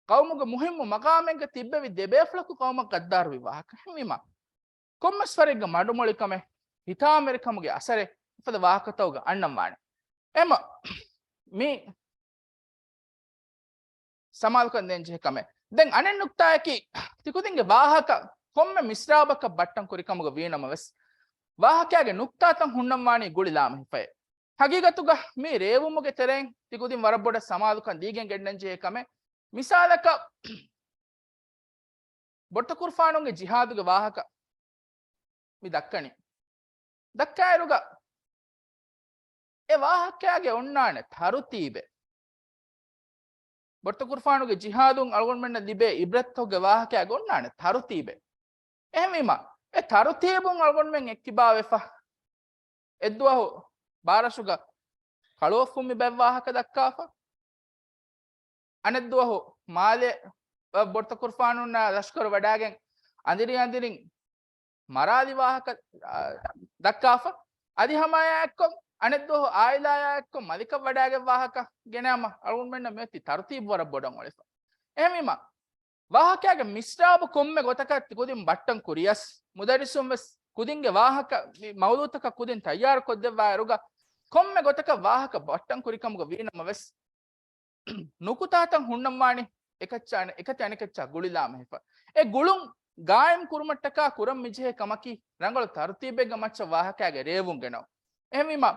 ޤައުމުގެ މުހިއްމު މަޤާމެއްގަ ތިއްބެވި ދެބޭފުޅަކު ޤައުމަށް ޣައްދާރުވި ވާހަކަ. އެހެންވީމަ، ކޮންމެސް ފަރެއްގަ މަޑުމޮޅިކަމެއް، ހިތާމަވެރިކަމުގެ އަސަރެއް، އެފަދަ ވާހަކަތަކުގަ އަންނަން ވާނެ. އެމަ މި ސަމާލުކަން ދޭން ޖެހޭ ކަމެއް. ދެން އަނެއް ނުކްތާއަކީ، ތިކުދިންގެ ވާހަކަ ކޮންމެ މިސްރާބަކަށް ބައްޓަން ކުރިކަމުގަ ވީނަމަވެސް، ވާހަކައިގެ ނުކްތާތައް ހުންނަންވާނީ ގުޅި ލާމެހިފައެއް. ހަގީގަތުގަ މި ރޭވުމުގެ ތެރެއިން ތިކުދިން ވަރަށް ބޮޑަށް ސަމާލުކަން ދީގެން ގެންނަން ޖެހޭ ކަމެއް. މިސާލަކަށް، ބޮޑުތަކުރުފާނުންގެ ޖިހާދުގެ ވާހަކަ މި ދައްކަނީ. ދައްކާއިރުގަ އެ ވާހަކައިގެ އޮންނާނެ ތަރުތީބެއް. ބޮޑުތަކުރުފާނުގެ ޖިހާދުން އަޅުގަނޑުމެންނަށް ލިބޭ އިބްރަތްތަކުގެ ވާހަކައިގެ އޮންނާނެ ތަރުތީބެއް. އެހެންވީމަ، އެ ތަރުތީބުން އަޅުގަނޑުމެން އެއްކިބާވެފަ. އެއްދުވަހު ބާރަށުގަ ކަޅުއޮށްފުން މި ބައެއް ވާހަކަ ދައްކާފަ. އަނެއްދުވަހު މާލެ، އަ، ބޮޑުތަކުރުފާނުންނާ ލަޝްކަރު ވަޑާގެން އަނދިރި އަނދިރިން މަރާލި ވާހަކަ، އާ، ދައްކާފަ. އަދި ހަމައާއެއްކޮށް، އަނެއްދުވަހު އާއިލާއާއެއްކޮށް މަލިކަށް ވަޑާގެން ވާހަކަ ގެނައިމަ، އަޅުގަނޑުމެންނަށް މިއޮތީ ތަރުތީބު ވަރަށް ބޮޑަށް އޮޅިފަ. އެހެންވީމަ، ވާހަކައިގެ މިސްރާބު ކޮންމެ ގޮތަކަށް ތިކުދިން ބައްޓަން ކުރިޔަސް، މުދައްރިސުން ވެސް ކުދިންގެ ވާހަކަ، މި މައުޟޫޢުތަކަށް ކުދިން ތައްޔާރު ކޮށްދެއްވާއިރުގަ، ކޮންމެ ގޮތަކަށް ވާހަކަ ބައްޓަން ކުރިކަމުގަ ވީނަމަވެސް، ނުކުތާތައް ހުންނަންވާނީ އެކައްޗާ އަނެ-، އެކަތި އަނެކައްޗާ ގުޅިލާމެހިފަ. އެ ގުޅުން ގާއިމް ކުރުމަށްޓަކާ ކުރަން މިޖެހޭ ކަމަކީ ރަނގަޅު ތަރުތީބެއްގެ މައްޗަށް ވާހަކައިގެ ރޭވުން ގެނައުން. އެހެންވީމަ،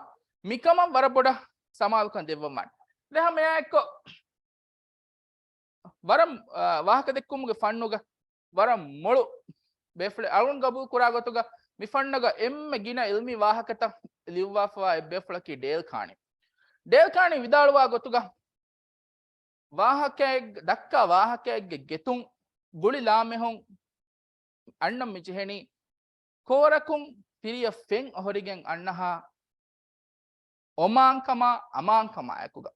މިކަމަށް ވަރަށް ބޮޑަށް ސަމާލުކަން ދެއްވަންވާނެ. ދެން ހަމައެއާއެއްކޮށް، ވަރަށް، އާ، ވާހަކަ ދެއްކުމުގެ ފަންނުގަ ވަރަށް މޮޅު ބޭފުޅެއް އަޅުން ގަބޫލު ކުރާ ގޮތުގަ މި ފަންނަގަ އެންމެ ގިނަ އިލްމީ ވާހަކަތައް ލިޔުއްވާފަވާ އެއް ބޭފުޅަކީ ޑޭލް ކާނީ. ޑޭލް ކާނީ ވިދާޅުވާ ގޮތުގަ ވާހަކައެއް، ދައްކާ ވާހަކައެއްގެ ގެތުން ގުޅި ލާމެހުން އަންނަން މި ޖެހެނީ ކޯރަކުން ތިރިއަށް ފެން އޮހޮރިގެން އަންނަހާ އޮމާންކަމާ އަމާންކަމާއެކުގަ.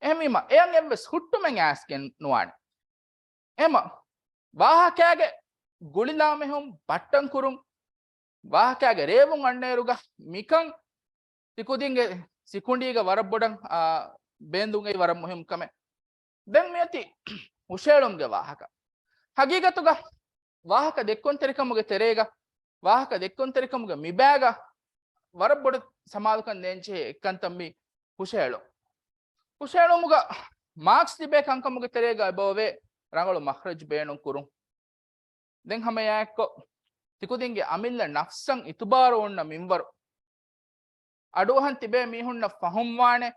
އެހެންވީމަ، އެޔަށް އެއްވެސް ހުއްޓުމެއް އައިސްގެން ނުވާނެ. އެމަ، ވާހަކައިގެ ގުޅިލާމެހުން ބައްޓަން ކުރުން، ވާހަކައިގެ ރޭވުން އަންނައިރުގަ މިކަން ތިކުދިންގެ ސިކުނޑީގަ ވަރަށް ބޮޑަށް، އާ، ބޭންދުން އެއީ ވަރަށް މުހިއްމު ކަމެއް. ދެން މިއޮތީ ހުށައެޅުމުގެ ވާހަކަ. ހަގީގަތުގަ ވާހަކަ ދެއްކުންތެރިކަމުގެ ތެރޭގަ، ވާހަކަ ދެއްކުންތެރިކަމުގެ މިބައިގަ ވަރަށް ބޮޑަށް ސަމާލުކަން ދޭންޖެހޭ އެއްކަންތައް މި ހުށައެޅުން. ހުށައެޅުމުގަ މާކްސް ލިބޭ ކަންކަމުގެ ތެރޭގަ އެބައޮވޭ ރަނގަޅު މަޚްރަޖް ބޭނުން ކުރުން. ދެން ހަމައެއާއެއްކޮށް، ތިކުދިންގެ އަމިއްލަ ނަފްސަށް އިތުބާރު އޮންނަ މިންވަރު. އަޑުއަހަން ތިބޭ މީހުންނަށް ފަހުމްވާނެ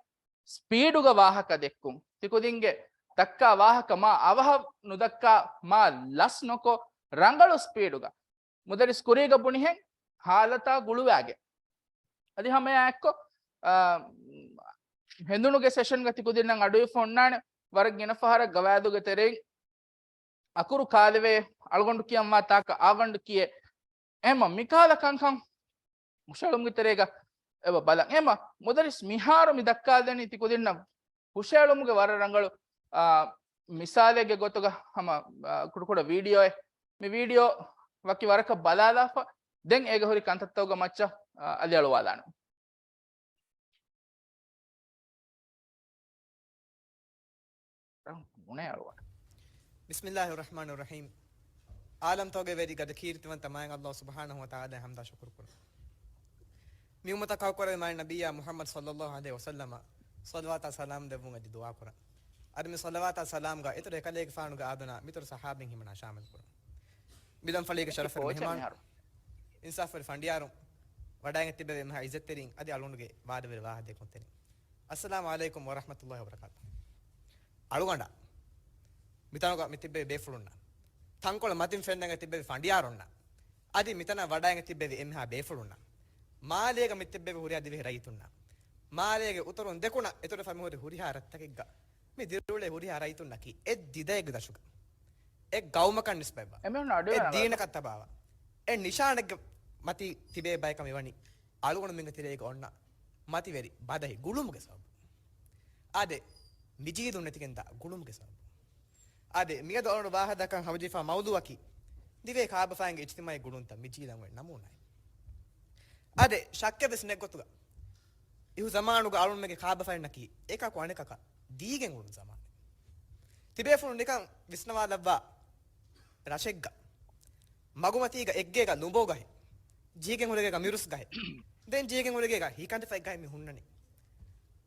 ސްޕީޑުގަ ވާހަކަ ދެއްކުން. ތިކުދިންގެ ދައްކާ ވާހަކަ މާ އަވަހަށް ނުދައްކާ، މާ ލަސް ނުކޮށް، ރަނގަޅު ސްޕީޑުގަ. މުދައްރިސް ކުރީގަ ބުނިހެން ހާލަތާ ގުޅުވާގެ. އަދި ހަމައެއާއެއްކޮށް، އާ، ހެނދުނުގެ ސެޝަންގަ ތިކުދިންނަށް އަޑުއިވިފަ އޮންނާނެ ވަރަށް ގިނަ ފަހަރަށް ގަވާއިދުގެ ތެރެއިން އަކުރު ކާލެވޭ، އަޅުގަނޑު ކިޔަންވާ ތާކަށް އާވަންޑު ކިޔޭ. އެމަ މިކާލަ ކަންކަން ހުށައެޅުމުގެ ތެރޭގަ އެބަ ބަލަން. އެމަ މުދައްރިސް މިހާރު މި ދައްކާލަނީ ތިކުދިންނަށް ހުށައެޅުމުގެ ވަރަށް ރަނގަޅު، އާ، މިސާލެއްގެ ގޮތުގަ ހަމަ، އާ، ކުޑަކުޑަ ވީޑިއޯއެއް. މި ވީޑިއޯ ވަކި ވަރަކަށް ބަލާލާފަ، ދެން އޭގަ ހުރި ކަންތައްތަކުގެ މައްޗަށް، އާ، އަލިއަޅުވާލާނަ. ބިސްމިއްލާހި ރަޙްމާނި ރަޙީމް. އާލަމްތަކުގެ ވެރި ގަދަ ކީރިތިވަންތަ މާތް ﷲ ސުބްޙާނަހޫ ވަތަޢާލާއަށް ޙަމްދާ ޝުކުރު ކުރަން. މި އުއްމަތަށް ކައުކުރެއްވި މާތް ނަބިއްޔާ މުޙައްމަދު ޞައްލައްލާހު ޢަލައިހި ވަސައްލަމަށް ޞަލަވާތާ ސަލާމް ދެއްވުން އެދި ދުޢާ ކުރަން. އަދި މި ޞަލަވާތާ ސަލާމްގަ އިތުރު އެކަލޭގެފާނުގެ އާދަނާ މިތުރު ޞަޙާބީން ހިމަނާ ޝާމިލް ކުރަން. މި ދަންފަޅީގެ ޝަރަފުވެރި މެހެމާނު، އިންސާފުވެރި ފަނޑިޔާރުން، ވަޑައިގެން ތިއްބެވި އެންމެހާ ޢިއްޒަތްތެރިން އަދި އަޅުގަނޑުގެ ވާދަވެރި ވާހަކަ ދެއްކުންތެރިން. އައްސަލާމު ޢަލައިކުމް ވަރަޙްމަތުﷲި ވަބަރަކާތު. އަޅުގަނޑަށް މިތަނުގަ މި ތިއްބެވި ބޭފުޅުންނަށް، ތަންކޮޅެއް މަތިން ފެންނަން ތިއްބެވި ފަނޑިޔާރުންނަށް، އަދި މިތަނަށް ވަޑައިގެން ތިއްބެވި އެންމެހާ ބޭފުޅުންނަށް، މާލޭގަ މި ތިއްބެވި ހުރިހާ ދިވެހި ރައްޔިތުންނަށް، މާލޭގެ އުތުރުން ދެކުނަށް އިތުރު ފަމިހުރި ހުރިހާ ރަށްތަކެއްގަ މި ދިރިއުޅޭ ހުރިހާ ރައްޔިތުންނަކީ އެއް ދިދައެއްގެ ދަށުގަ، އެއް ގައުމަކަށް ނިސްބަތްވާ، އެއް ދީނަކަށް ތަބާވާ، އެއް ނިޝާނެއްގެ މަތީ ތިބޭ ބަޔަކަށް މިވަނީ އަޅުގަނޑުމެންގެ ތެރޭގަ އޮންނަ މަތިވެރި ބަދަހި ގުޅުމުގެ ސަބަބުން. އާދެ، މި ޖީލުން ނެތިގެންދާ ގުޅުމުގެ ސަބަބުން. އާދެ، މިއަދު އަޅުގަނޑު ވާހަކަދައްކަން ހަމަޖެހިފާ މައުޟޫއަކީ، ދިވެހި ކާބަފައިންގެ އިޖްތިމާޢީ ގުޅުންތައް މި ޖީލަށް އޮތް ނަމޫނާއެއް. އާދެ، ޝައްކެއްވެސް ނެތް ގޮތުގަ، އިހު ޒަމާނުގަ އަޅުންމެންގެ ކާބަފައިންނަކީ އެކަކު އަނެކަކަށް ދީގެން އުޅުނު ޒަމާނެއް. ތިބޭފުޅުން ނިކަން ވިސްނަވާލައްވާ ރަށެއްގަ، މަގުމަތީގަ އެއްގޭގަ ލުނބޯ ގަހެއް، ޖީގެން ހުރެގޭގަ މިރުސް ގަހެއް، ދެން ޖީގެން ހުރެގޭގަ ހީކަންތައް ފަތްގައި މި ހުންނަނީ.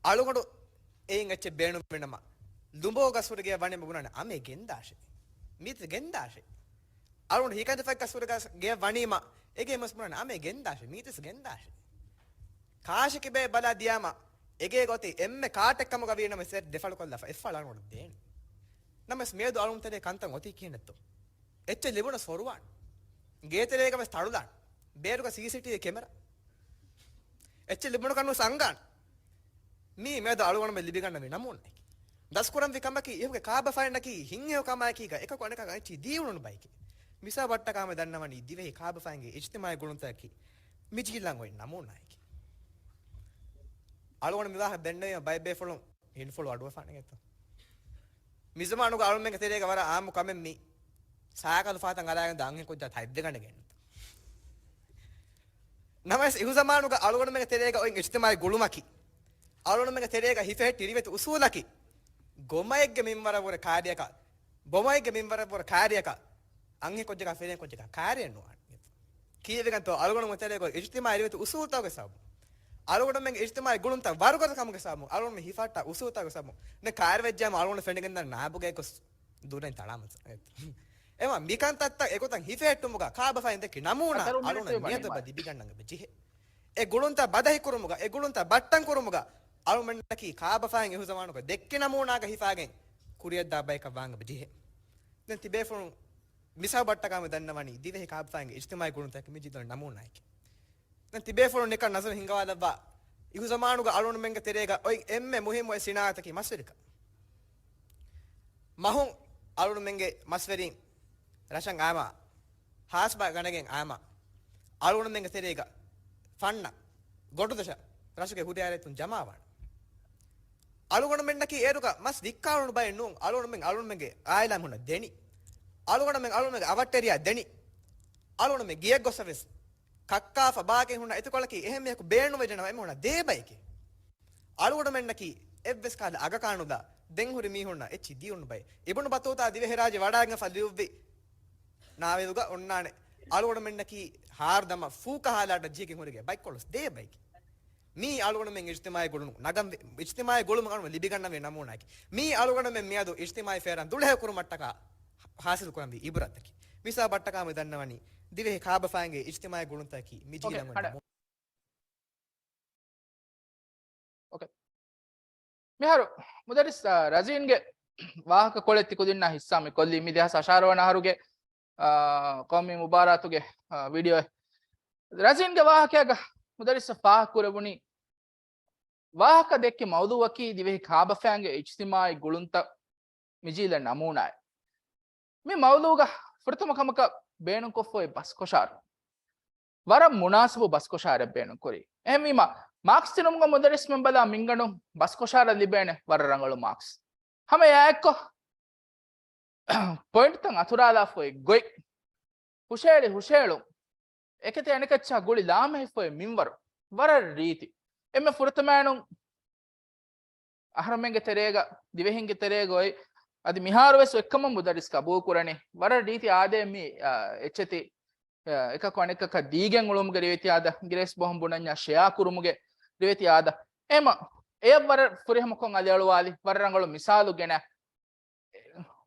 އަޅުގަނޑު އެއިން އެއްޗެއް ބޭނުމެއް ނަމަ، ލުނބޯ ގަސް ހުރެގޭ ވަނީމަ ބުނާނެ އަމޭ ގެންދާށޭ. މީތި ގެންދާށޭ. އަޅުގަނޑު ހީކަންތައް ފަތްގަސް ހުރެގަސް ގެ ވަނީމަ، އެގޭ މަސް ބުނާނެ އަމޭ ގެންދާށޭ. މީތިސް ގެންދާށޭ. ކާށި ކިބޭ ބަލާ ދިޔާމަ، އެގޭ ގޮތީ އެންމެ ކާޓެއް ކަމުގަ ވީ ނަމަ ސެޓް ދެފަޅު ކޮށްލާފަ އެއްފަޅު އަޅުގަނޑު ދޭނެ. ނަމަވެސް މިއަދު އަޅުގަނޑު ތެރޭ ކަންތައް އޮތީ ކިހިނެއްތޯ؟ އެއްޗެއް ލިބުނަސް ފޮރުވާނެ. ގޭތެރޭގަ ވެސް ތަޅުލާނެ. ބޭރުގަ ސީސީޓީވީ ކެމެރާ. އެއްޗެއް ލިބުނު ކަން ވެސް އަންގާނެ. މީ މިއަދު އަޅުގަނޑުމެން ލިބިގަންނަވި ނަމޫނައެކޭ. ދަސްކުރަންވީ ކަމަކީ އިހުގެ ކާބަފައިންނަކީ ހިތްހެޔޮ ކަމާއެކީގަ އެކަކު އަނެކަކަށް އެއްޗިހި ދީވުނު ބައެކޭ. މިސާ ބައްޓަކާމެ ދަންނަވަނީ ދިވެހި ކާބަފައިންގެ އިޖްތިމާޢީ ގުޅުންތަކަކީ މިޖީލަން އޮތް ނަމޫނާއެކޭ. އަޅުގަނޑު މިވާހަކަ ދެންނެވީމަ ބައެއް ބޭފުޅުން ހިންފުޅު އަޑުއެފާނެގެތޯ؟ މިޒަމާނުގަ އަޅުމެންގެ ތެރޭގަ ވަރަށް އާއްމު ކަމެއް މީ. ސާކަލު ފާތަން އަރާގެން ދާ އަންހެން ކުއްޖާ ތަތްވެގަނެގެން. ނަމަވެސް އިހުޒަމާނުގަ އަޅުގަނޑުމެންގެ ތެރޭގަ އޮތް އިޖްތިމާޢީ ގުޅުމަކީ، އަޅުގަނޑުމެންގެ ތެރޭގަ ހިފެހެއްޓި ރިވެތި އުސޫލަކީ، ގޮމައެއްގެ މިންވަރަށްވުރެ ކާރިއަކަށް، ބޮމައެއްގެ މިންވަރަށްވުރެ ކާރިއަކަށް، އަންހެން ކުއްޖަކާ ފިރިހެން ކުއްޖަކާ ކާރިއެއް ނުވާނެ. ކީއްވެގެންތޯ އަޅުގަނޑުމެން ތެރޭގަ އިޖްތިމާޢީ ރިވެތި އުސޫލުތަކުގެ ސަބަބުން، އަޅުގަނޑުމެންގެ އިޖްތިމާޢީ ގުޅުންތައް ވަރުގަދަ ކަމުގެ ސަބަބުން، އަޅުގަނޑުމެން ހިފަހައްޓާ އުސޫލުތަކުގެ ސަބަބުން ނެ ކާރިވެއްޖާމަ އަޅުގަނޑު ފެނިގެންދާނެ ނާބުގައި ގޮސް ދުރެއް ތަޅާމަސް. އެމަ މިކަންތައްތައް އެގޮތަށް ހިފެހެއްޓުމުގަ ކާބަފައިން ދެއްކި ނަމޫނާ އަޅުގަނޑު މިއަދު އެބަ ލިބިގަންނަން އެބަ ޖެހޭ. އެ ގުޅުންތައް ބަދަހިކުރުމުގަ، އެ ގުޅުންތައް ބައްޓަން ކުރުމުގަ އަޅުމެންނަކީ ކާބަފައިން އިހުޒަމާނުގަ ދެއްކި ނަމޫނާގަ ހިފާގެން ކުރިއަށްދާ ބަޔަކަށް ވާން އެބަ ޖެހޭ. ދެން ތިބޭފުޅުން މިސާލު ބައްޓަކާމެ ދަންނަވަނީ ދިވެހި ކާބަފައިންގެ އިޖްތިމާޢީ ގުޅުންތަކަކީ މި ޖީލަން ނަމޫނާއެކޭ. ދެން ތިބޭފުޅުން ނިކަން ނަޒަރު ހިންގަވާލައްވާ، އިހުޒަމާނުގަ އަޅުގަނޑުމެންގެ ތެރޭގަ އޮތް އެންމެ މުހިއްމު އެއް ސިނާއަތަކީ މަސްވެރިކަން. މަހުން އަޅުގަނޑުމެންގެ މަސްވެރިން ރަށަށް އާމާ، ހާސްބާ ގަނެގެން އާމާ، އަޅުގަނޑުމެންގެ ތެރޭގަ ފަންނަ ގޮނޑުދޮށަށް ރަށުގެ ހުރިހާ ރައްޔިތުން ޖަމާވާނެ. އަޅުގަނޑުމެންނަކީ އޭރުގަ މަސް ވިއްކާލުނު ބައެއް ނޫން. އަޅުގަނޑުމެން އަޅުގަނޑުމެންގެ އާއިލާ މީހުންނަށް ދެނީ. އަޅުގަނޑުމެން އަޅުގަނޑުމެންގެ އަވަށްޓެރިޔާ ދެނީ. އަޅުގަނޑުމެން ގެޔަށް ގޮއްސަ ވެސް ކައްކާފަ ބާގެ ހުންނަ އެތިކޮޅަކީ އެހެން މީހަކު ބޭނުންވެއްޖެނަމަ އެމީހުންނަށް ދޭ ބައެކޭ. އަޅުގަނޑުމެންނަކީ އެއްވެސް ކަހަލަ އަގަކާ ނުލާ ދެން ހުރި މީހުންނަށް އެއްޗިހި ދިޔުނު ބައެއް. އިބްނު ބަތޫތާ ދިވެހިރާއްޖެ ވަޑައިގެންފަ ލިޔުއްވި ނާވެލުގަ އޮންނާނެ. އަޅުގަނޑުމެންނަކީ ހާރު ދަމާ ފޫ ކަހާލާ ޖީގެން ހުރެގެން ބައްކޮޅަސް ދޭ ބައެކޭ. މީ އަޅުގަނޑުމެން އިޖްތިމާޢީ ގުޅުނު ނަގަން، އިޖްތިމާޢީ ގުޅުމުން އަޅުގަނޑު ލިބިގަންނަވި ނަމޫނާއެކޭ. މީ އަޅުގަނޑުމެން މިއަދު އިޖްތިމާޢީ ފޭރާން ދުޅަހެޔޮ ކުރުމަށްޓަކާ ހާސިލް ކުރަންވީ އިބްރަތަކީ. މިސާ ބައްޓަކާމެ ދަންނަވަނީ ދިވެހި ކާބަފައިންގެ އިޖްތިމާޢީ ގުޅުންތަކަކީ މި ޖީލަން އޮތް ނަމޫނާ. އޯކޭ. މިހާރު މުދައްރިސް، އާ، ރަޒީންގެ ވާހަކަ ކޮޅެއް ތިކުދިންނާ ހިއްސާ މި ކޮށްލީ މި ދެހާސް އަށާރަ ވަނަ އަހަރުގެ، އާ، ޤައުމީ މުބާރާތުގެ، އާ، ވީޑިއޯއެއް. ރަޒީންގެ ވާހަކައިގަ މުދައްރިސް ފާހަގަ ކުރެވުނީ ވާހަކަ ދެއްކި މައުޟޫޢަކީ ދިވެހި ކާބަފައިންގެ އިޖްތިމާޢީ ގުޅުންތައް މިޖީލަށް ނަމޫނާއެއް. މި މައުޟޫޢުގަ ފުރަތަމަ ކަމަކަށް ބޭނުންކޮށްފައި ބަސްކޮށާރު. ވަރަށް މުނާސަބު ބަސްކޮށާރެއް ބޭނުންކުރި. އެހެންވީމަ، މާކްސް ދިނުމުގަ މުދައްރިސްމެން ބަލާ މިންގަނޑު ބަސްކޮށާރަށް ލިބޭނެ ވަރަށް ރަނގަޅު މާކްސް. ހަމަ އެއާއެއްކޮށް، ޕޮއިންޓްތައް އަތުރާލާފައި ގޮތް، ހުށައެޅި ހުށައެޅުން، އެކެތި އަނެކައްޗާ ގުޅި ލާމެހިފައި މިންވަރު، ވަރަށް ރީތި. އެންމެ ފުރަތަމައިނުން އަހަރުމެންގެ ތެރޭގަ، ދިވެހިންގެ ތެރޭގަ އޮތް، އަދި މިހާރުވެސް އޮތްކަމަށް މުދައްރިސް ގަބޫލުކުރަނީ، ވަރަށް ރީތި އާދައެއް މި، އާ، އެއްޗެތި، އާ، އެކަކު އަނެކަކަށް ދީގެން އުޅުމުގެ ރިވެތި އާދަ، އިނގިރޭސި ބަހުން ބުނަންޏާ ޝެއާ ކުރުމުގެ ރިވެތި އާދަ. އެހެމަ އެޔަށް ވަރަށް ފުރިހަމަކޮށް އަލިއަޅުވާލި، ވަރަށް ރަނގަޅު މިސާލު ގެނަ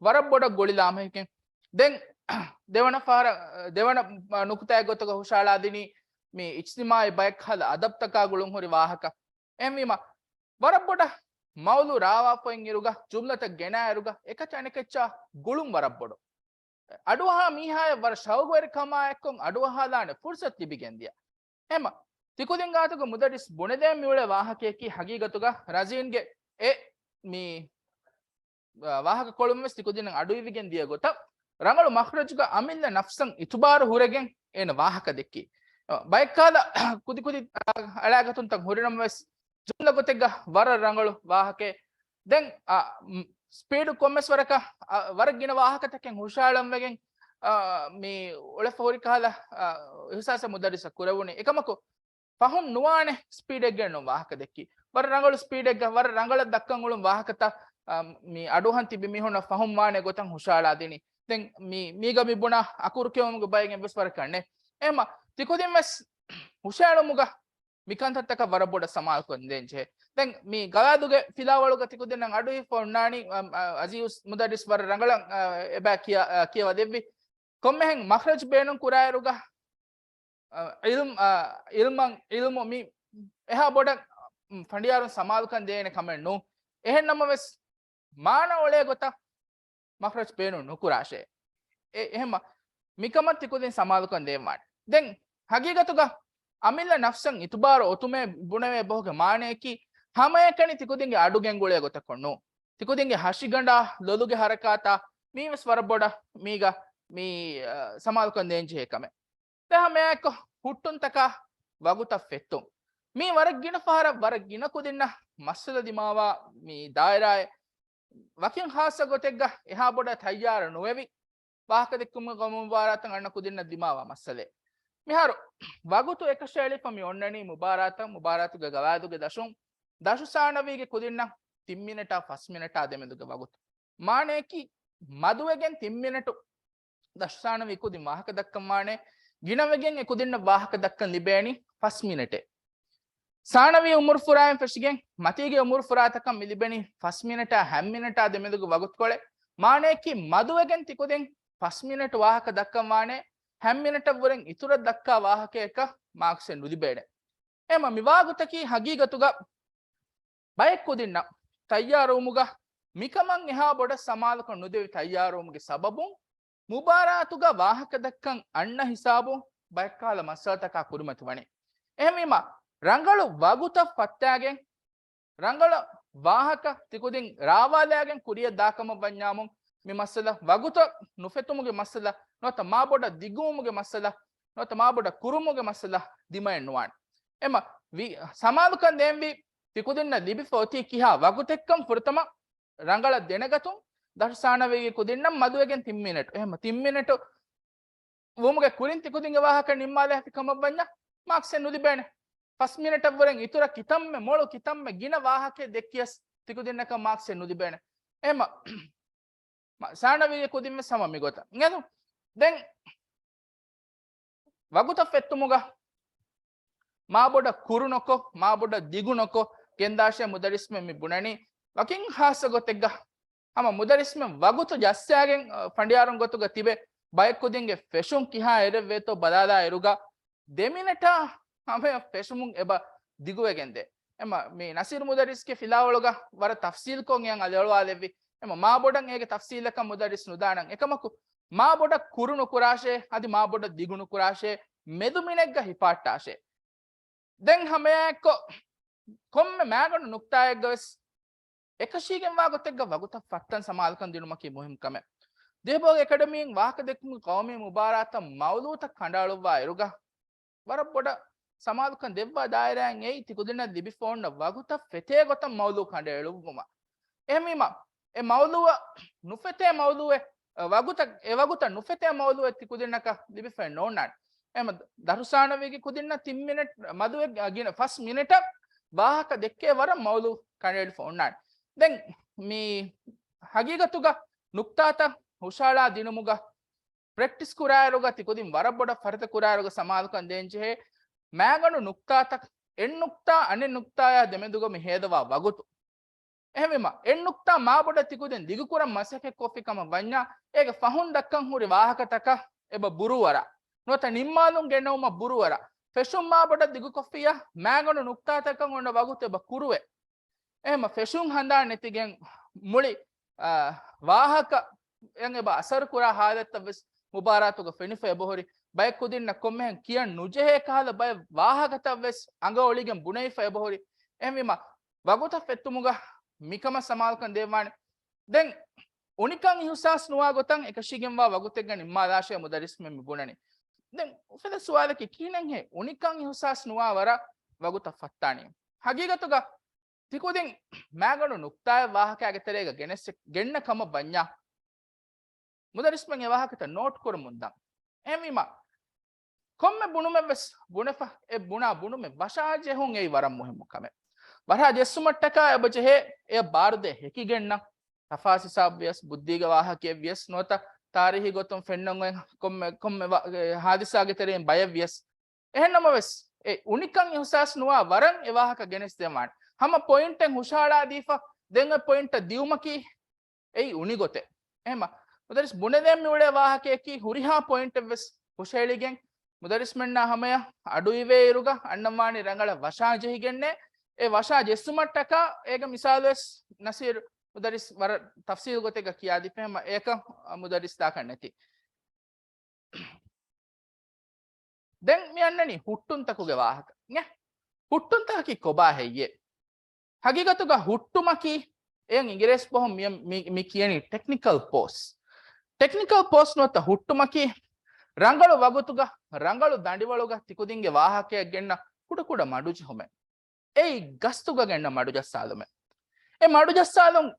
ވަރަށް ބޮޑަށް ގުޅި ލާމެހިކެން. ދެން ދެވަނަ ފަހަރަށް، ދެވަނަ ނުކުތާއެއް ގޮތުގަ ހުށައަޅާދިނީ މި އިޖްތިމާޢީ ބައެއް ކަހަލަ އަދަބްތަކާ ގުޅުން ހުރި ވާހަކަ. އެހެންވީމަ، ވަރަށް ބޮޑަށް މައުޟޫޢު ރާވާފައިން އިރުގަ، ޖުމްލަތައް ގެނާއިރުގަ، އެކަތި އަނެކައްޗާ ގުޅުން ވަރަށް ބޮޑު. އަޑުއަހާ މީހާޔަށް ވަރަށް ޝައުގުވެރިކަމާއެއްކޮށް އަޑުއަހާލާނެ ފުރުސަތު ލިބިގެންދިޔަ. އެހެމަ، ތިކުދިން ގާތުގަ މުދައްރިސް ބުނެދޭން މިއުޅޭ ވާހަކަޔަކީ ހަގީގަތުގަ ރަޒީންގެ އެ މި ވާހަކަ ކޮޅުން ވެސް ތިކުދިންނަށް އަޑުއިވިގެން ދިޔަ ގޮތަށް ރަނގަޅު މަޚްރަޖުގަ އަމިއްލަ ނަފްސަށް އިތުބާރު ހުރެގެން އޭނަ ވާހަކަ ދެއްކީ. ބައެއްކާލަ ކުދި ކުދި އަޅާގަތުންތައް ހުރިނަމަވެސް، ޖުމްލަ ގޮތެއްގަ ވަރަށް ރަނގަޅު ވާހަކައެއް. ދެން، އަ، ސްޕީޑު ކޮންމެސް ވަރަކަށް، އަ، ވަރަށް ގިނަ ވާހަކަތަކެއް ހުށައަޅަންވެގެން، އަ، މި އުޅެފަ ހުރި ކަހަލަ، އަ، އިހުސާސެއް މުދައްރިސަށް ކުރެވުނީ. އެކަމަކު، ފަހުން ނުވާނެ ސްޕީޑެއްގައި ނޫން ވާހަކަ ދެއްކީ. ވަރަށް ރަނގަޅު ސްޕީޑެއްގަ، ވަރަށް ރަނގަޅަށް ދައްކަން އުޅުން ވާހަކަތައް، އަ، މި އަޑުއަހަން ތިބި މީހުންނަށް ފަހުން ވާނެ ގޮތަށް ހުށައަޅާދިނީ. ދެން މި، މީގަ މި ބުނާ އަކުރު ކެއުމުގެ ބައެއް އެއްވެސް ވަރަކަށް ނެތް. އެހެމަ، ތިކުދިން ވެސް ހުށައެޅުމުގަ މިކަންތައްތަކަށް ވަރަށް ބޮޑަށް ސަމާލުކޮށްދޭން ޖެހޭ. ދެން މި ގަވާއިދުގެ ފިލާވަޅުގަ ތިކުދިންނަށް އަޑުއިވިފަ އޮންނާނީ، އަ، އަ، އަޒީޒް މުދައްރިސް ވަރަށް ރަނގަޅަށް، އަ، އެބަ ކިޔަ-، އަ، ކިޔަވަދެއްވި. ކޮންމެހެން މަޚްރަޖް ބޭނުން ކުރާއިރުގަ، އަ، ޢިލްމް، އަ، ޢިލްމަށް، ޢިލްމު މި އެހާ ބޮޑަށް، މް، ފަނޑިޔާރުން ސަމާލުކަން ދޭނެ ކަމެއް ނޫން. އެހެންނަމަވެސް، މާނަ އޮޅޭ ގޮތަށް މަޚްރަޖް ބޭނުން ނުކުރާށޭ. އެ، އެހެންމަ މިކަމަށް ތިކުދިން ސަމާލުކަން ދޭންވާނެ. ދެން ހަގީގަތުގަ އަމިއްލަ ނަފްސަށް އިތުބާރު އޮތުމޭ ބުނެވޭ ބަހުގެ މާނަޔަކީ ހަމައެކަނި ތިކުދިންގެ އަޑު ގެންގުޅޭ ގޮތަކުން ނޫން. ތިކުދިންގެ ހަށިގަނޑާ، ލޮލުގެ ހަރަކާތާ، މީވެސް ވަރަށް ބޮޑަށް މީގަ މީ، އަ، ސަމާލުކަން ދޭންޖެހޭ ކަމެއް. ދެ ހަމައެއާއެކު ހުއްޓުންތަކާ ވަގުތަށް ފެއްތުން. މީ ވަރަށް ގިނަ ފަހަރަށް ވަރަށް ގިނަ ކުދިންނަށް މައްސަލަ ދިމާވާ މި ދާއިރާއެއް. ވަކިން ޚާއްޞަ ގޮތެއްގަ އެހާ ބޮޑަށް ތައްޔާރު ނުވެވި، ވާހަކަ ދެއްކުމުގެ މުބާރާތަށް އަންނަ ކުދިންނަށް ދިމާވާ މައްސަލައެއް. މިހާރު ވަގުތު އެކަށައެޅިފަ މި އޮންނަނީ މުބާރާތަށް، މުބާރާތުގެ ގަވާއިދުގެ ދަށުން، ދަށު ސާނަވީގެ ކުދިންނަށް ތިން މިނެޓާ ފަސް މިނެޓާ ދެމެދުގެ ވަގުތު. މާނަޔަކީ މަދުވެގެން ތިން މިނެޓު ދަށު ސާނަވީ ކުދިން ވާހަކަ ދައްކަން ވާނެ، ގިނަވެގެން އެ ކުދިންނަށް ވާހަކަ ދައްކަން ލިބޭނީ ފަސް މިނެޓެއް. ސާނަވީ އުމުރު ފުރާއިން ފެށިގެން މަތީގެ އުމުރު ފުރާތަކަށް މި ލިބެނީ ފަސް މިނެޓާ ހަ މިނެޓާ ދެމެދުގެ ވަގުތުކޮޅެއް. މާނަޔަކީ މަދުވެގެން ތިކުދިން ފަސް މިނެޓު ވާހަކަ ދައްކަން ވާނެ، ހަ މިނެޓަށްވުރެން އިތުރަށް ދައްކާ ވާހަކަޔަކަށް މާކްސެއް ނުލިބޭނެ. އެހެންމަ މި ވާގޮތަކީ ހަގީގަތުގަ ބައެއް ކުދިންނަށް ތައްޔާރުވުމުގަ މިކަމަށް އެހާ ބޮޑަށް ސަމާލުކަން ނުދެވި ތައްޔާރުވުމުގެ ސަބަބުން މުބާރާތުގަ ވާހަކަ ދައްކަން އަންނަ ހިސާބުން ބައެއްކަހަލަ މައްސަލަތަކާ ކުރިމަތިވަނީ. އެހެންވީމަ، ރަނގަޅު ވަގުތަށް ފައްތާގެން، ރަނގަޅަށް ވާހަކަ ތިކުދިން ރާވާލާގެން ކުރިޔަށް ދާކަމަށް ވަންޏާމުން، މި މައްސަލަ ވަގުތަށް ނުފެތުމުގެ މައްސަލަ ނުވަތަ މާބޮޑަށް ދިގުވުމުގެ މައްސަލަ ނުވަތަ މާބޮޑަށް ކުރުމުގެ މައްސަލަ ދިމައެއް ނުވާނެ. އެމަ ވި-، ސަމާލުކަން ދޭންވީ ތިކުދިންނަށް ލިބިފަ އޮތީ ކިހާ ވަގުތެއްކަން ފުރަތަމަ ރަނގަޅަށް ދެނެގަތުން. ދަށު ސާނަވީގެ ކުދިންނަށް މަދުވެގެން ތިން މިނެޓު. އެހެމަ ތިން މިނެޓު ވުމުގެ ކުރިން ތިކުދިންގެ ވާހަކަ ނިންމާލެ ހެފި ކަމަށް ވަންޏާ މާކްސެއް ނުލިބޭނެ. ފަސް މިނެޓަށްވުރެން އިތުރަށް ކިތަންމެ މޮޅު ކިތަންމެ ގިނަ ވާހަކައެއް ދެއްކިޔަސް ތިކުދިންނަކަށް މާކްސެއް ނުލިބޭނެ. އެހެމަ މަ-، ސާނަވީގެ ކުދިންވެސް ހަމަ މިގޮތަށް. އެނގޭތޯ؟ ދެން ވަގުތަށް ފެއްތުމުގަ މާބޮޑަށް ކުރުނުކޮށް، މާބޮޑަށް ދިގުނުކޮށް ގެންދާށޭ މުދައްރިސްމެން މި ބުނަނީ. ވަކިން ޚާއްޞަ ގޮތެއްގަ ހަމަ މުދައްރިސްމެން ވަގުތު ޖައްސާގެން، އަ، ފަނޑިޔާރުން ގޮތުގަ ތިބެ ބައެއް ކުދިންގެ ފެށުން ކިހާ އެރެއްވޭތޯ ބަލާލާއިރުގަ ދެ މިނެޓާ ހަމަޔަށް ފެށުމުން އެބަ ދިގުވެގެންދޭ. އެމަ މި ނަސީރު މުދައްރިސްގެ ފިލާވަޅުގަ ވަރަށް ތަފްސީލްކޮށް އެއަށް އަލިއަޅުވާލެއްވި. އެމަ މާބޮޑަށް އޭގެ ތަފްސީލަކަށް މުދައްރިސް ނުދާނަން. އެކަމަކު މާބޮޑަށް ކުރު ނުކުރާށޭ، އަދި މާބޮޑަށް ދިގު ނުކުރާށޭ، މެދު މިނެއްގަ ހިފާއްޓާށޭ. ދެން ހަމަޔާއެއްކޮށް ކޮންމެ މާގަނޑު ނުކްތާއެއްގަވެސް އެކަށީގެންވާ ގޮތެއްގަ ވަގުތަށް ފައްތަން ސަމާލުކަން ދިނުމަކީ މުހިންމު ކަމެއް. ދިވެހިބަހުގެ އެކަޑަމީން ވާހަކަދެއްކުމުގެ ޤައުމީ މުބާރާތަށް މައުލޫތައް ކަނޑައަޅުއްވާ އިރުގަ، ވަރަށް ބޮޑަށް ސަމާލުކަން ދެއްވާ ދާއިރާއިން އެއީ ތިކުދިންނަށް ލިބިފަ އޮންނަ ވަގުތަށް ފެތޭ ގޮތަށް މައުލޫ ކަނޑައެޅުއްވުމަށް. އެހެންވީމަ، އެ މައުލޫއަށް ނުފެތޭ މައުލޫއެއް، އަ، ވަގުތަށް، އެ ވަގުތަށް ނުފެތޭ މައުލޫއެއް ތިކުދިންނަކަށް ލިބިފައެއް ނޯންނާނެ. އެހެމަ ދަށު ސާނަވީގެ ކުދިންނަށް ތިން މިނެޓް މަދުވެ، އަ، ގިނަ ފަސް މިނެޓަށް ވާހަކަ ދެއްކޭ ވަރަށް މައުލޫ ކަނޑައެޅިފަ އޮންނާނެ. ދެން މި ހަގީގަތުގަ ނުކްތާތައް ހުށަހަޅާ ދިނުމުގަ ޕްރެކްޓިސް ކުރާއިރުގަ ތިކުދިން ވަރަށް ބޮޑަށް ފަރިތަ ކުރާއިރުގަ ސަމާލުކަން ދޭންޖެހޭ މާގަނޑު ނުކްތާތައް، އެއް ނުކްތާ އަނެއް ނުކްތާޔާ ދެމެދުގަ މި ހޭދަވާ ވަގުތު. އެހެންވީމަ، އެއް ނުކްތާ މާބޮޑަށް ތިކުދިން ދިގުކުރަން މަސައްކަތްކޮށްފި ކަމަށް ވަންޏާ، އޭގެ ފަހުން ދައްކަން ހުރި ވާހަކަތަކަށް އެބަ ބުރޫވަރާ. ނުވަތަ ނިންމާލުން ގެންނަވުމަށް ބުރޫވަރާ. ފެށުން މާބޮޑަށް ދިގުކޮށްފިޔާ، މާގަނޑު ނުކްތާތަކަށް އޮންނަ ވަގުތު އެބަ ކުރުވޭ. އެހެމަ ފެށުން ހަނދާން ނެތިގެން މުޅި، އާ، ވާހަކައަށް އެބަ އަސަރު ކުރާ ހާލަތްތައް ވެސް މުބާރާތުގަ ފެނިފަ އެބަހުރި. ބައެއް ކުދިންނަށް ކޮންމެހެން ކިޔަން ނުޖެހޭ ކަހަލަ ބައެއް ވާހަކަތައް ވެސް އަނގަ އޮޅިގެން ބުނެވިފަ އެބަހުރި. އެހެންވީމަ، ވަގުތަށް ފެއްތުމުގަ މިކަމަށް ސަމާލުކަން ދޭއްވާނެ. ދެން އުނިކަން އިހުސާސް ނުވާ ގޮތަށް އެކަށީގެންވާ ވަގުތެއްގަ ނިންމާލާށޭ މުދައްރިސްމެން މި ބުނަނީ. ދެން އުފެދޭ ސުވާލަކީ، ކިހިނެއްހޭ އުނިކަން އިހުސާސް ނުވާ ވަރަށް ވަގުތަށް ފައްތާނީ؟ ހަގީގަތުގަ ތިކުދިން މާގަނޑު ނުކްތާއެއް ވާހަކައިގެ ތެރޭގަ ގެނެސް-، ގެންނަ ކަމަށް ވަންޏާ، މުދައްރިސްމެން އެ ވާހަކަތައް ނޯޓް ކުރަމުން ދަން. އެހެންވީމަ، ކޮންމެ ބުނުމެއް ވެސް ބުނެފަ، އެ ބުނާ ބުނުމެއް ވަށާޖެހުން އެއީ ވަރަށް މުހިއްމު ކަމެއް. ވަށާ ޖެއްސުމަށްޓަކާ އެބަ ޖެހޭ އެ ބާރުދޭ ހެކިގެންނަ ތަފާސް ހިސާބު ވިޔަސް، ބުއްދީގެ ވާހަކައެއް ވިޔަސް، ނުވަތަ ތާރީހީ ގޮތުން ފެންނަން އޮތް ކޮންމެ، ކޮންމެ ވާ-، އެ، ހާދިސާގެ ތެރެއިން ބައެއް ވިޔަސް. އެހެންނަމަވެސް، އެ އުނިކަން އިހުސާސް ނުވާ ވަރަށް އެ ވާހަކަ ގެނެސްދެން ވާނެ. ހަމަ ޕޮއިންޓެއް ހުށަހަޅާދީފަ، ދެން އެ ޕޮއިންޓަށް ދިއުމަކީ އެއީ އުނި ގޮތެއް. އެހެމަ، މުދައްރިސް ބުނެދޭން މިއުޅޭ ވާހަކަޔަކީ ހުރިހާ ޕޮއިންޓެއްވެސް ހުށައެޅިގެން، މުދައްރިސްމެންނާ ހަމަޔަށް އަޑުއިވޭއިރުގަ އަންނަންވާނީ ރަނގަޅަށް ވަށާ ޖެހިގެންނޭ. އެ ވަށާ ޖެއްސުމަށްޓަކާ އޭގެ މިސާލުވެސް ނަސީރު މުދައްރިސް ވަރަށް ތަފްސީލު ގޮތެއްގަ ކިޔާދީފަ، އެހެމަ އެކަން މުދައްރިސް ދާކަށް ނެތި. ދެން މި އަންނަނީ ހުއްޓުންތަކުގެ ވާހަކަ. ހުއްޓުންތަކަކީ ކޮބާ ހެއްޔޭ؟ ހަގީގަތުގަ ހުއްޓުމަކީ އެޔަށް އިނގިރޭސި ބަހުން މި، މި، މި ކިޔަނީ ޓެކްނިކަލް ޕޯސް. ޓެކްނިކަލް ޕޯސް ނުވަތަ ހުއްޓުމަކީ ރަނގަޅު ވަގުތުގަ ރަނގަޅު ދަނޑިވަޅުގަ ތިކުދިންގެ ވާހަކައަށް ގެންނަ ކުޑަކުޑަ މަޑުޖެހުމެއް. އެއީ ގަސްތުގަ ގެންނަ މަޑުޖައްސާލުމެއް. އެ މަޑުޖައްސާލުން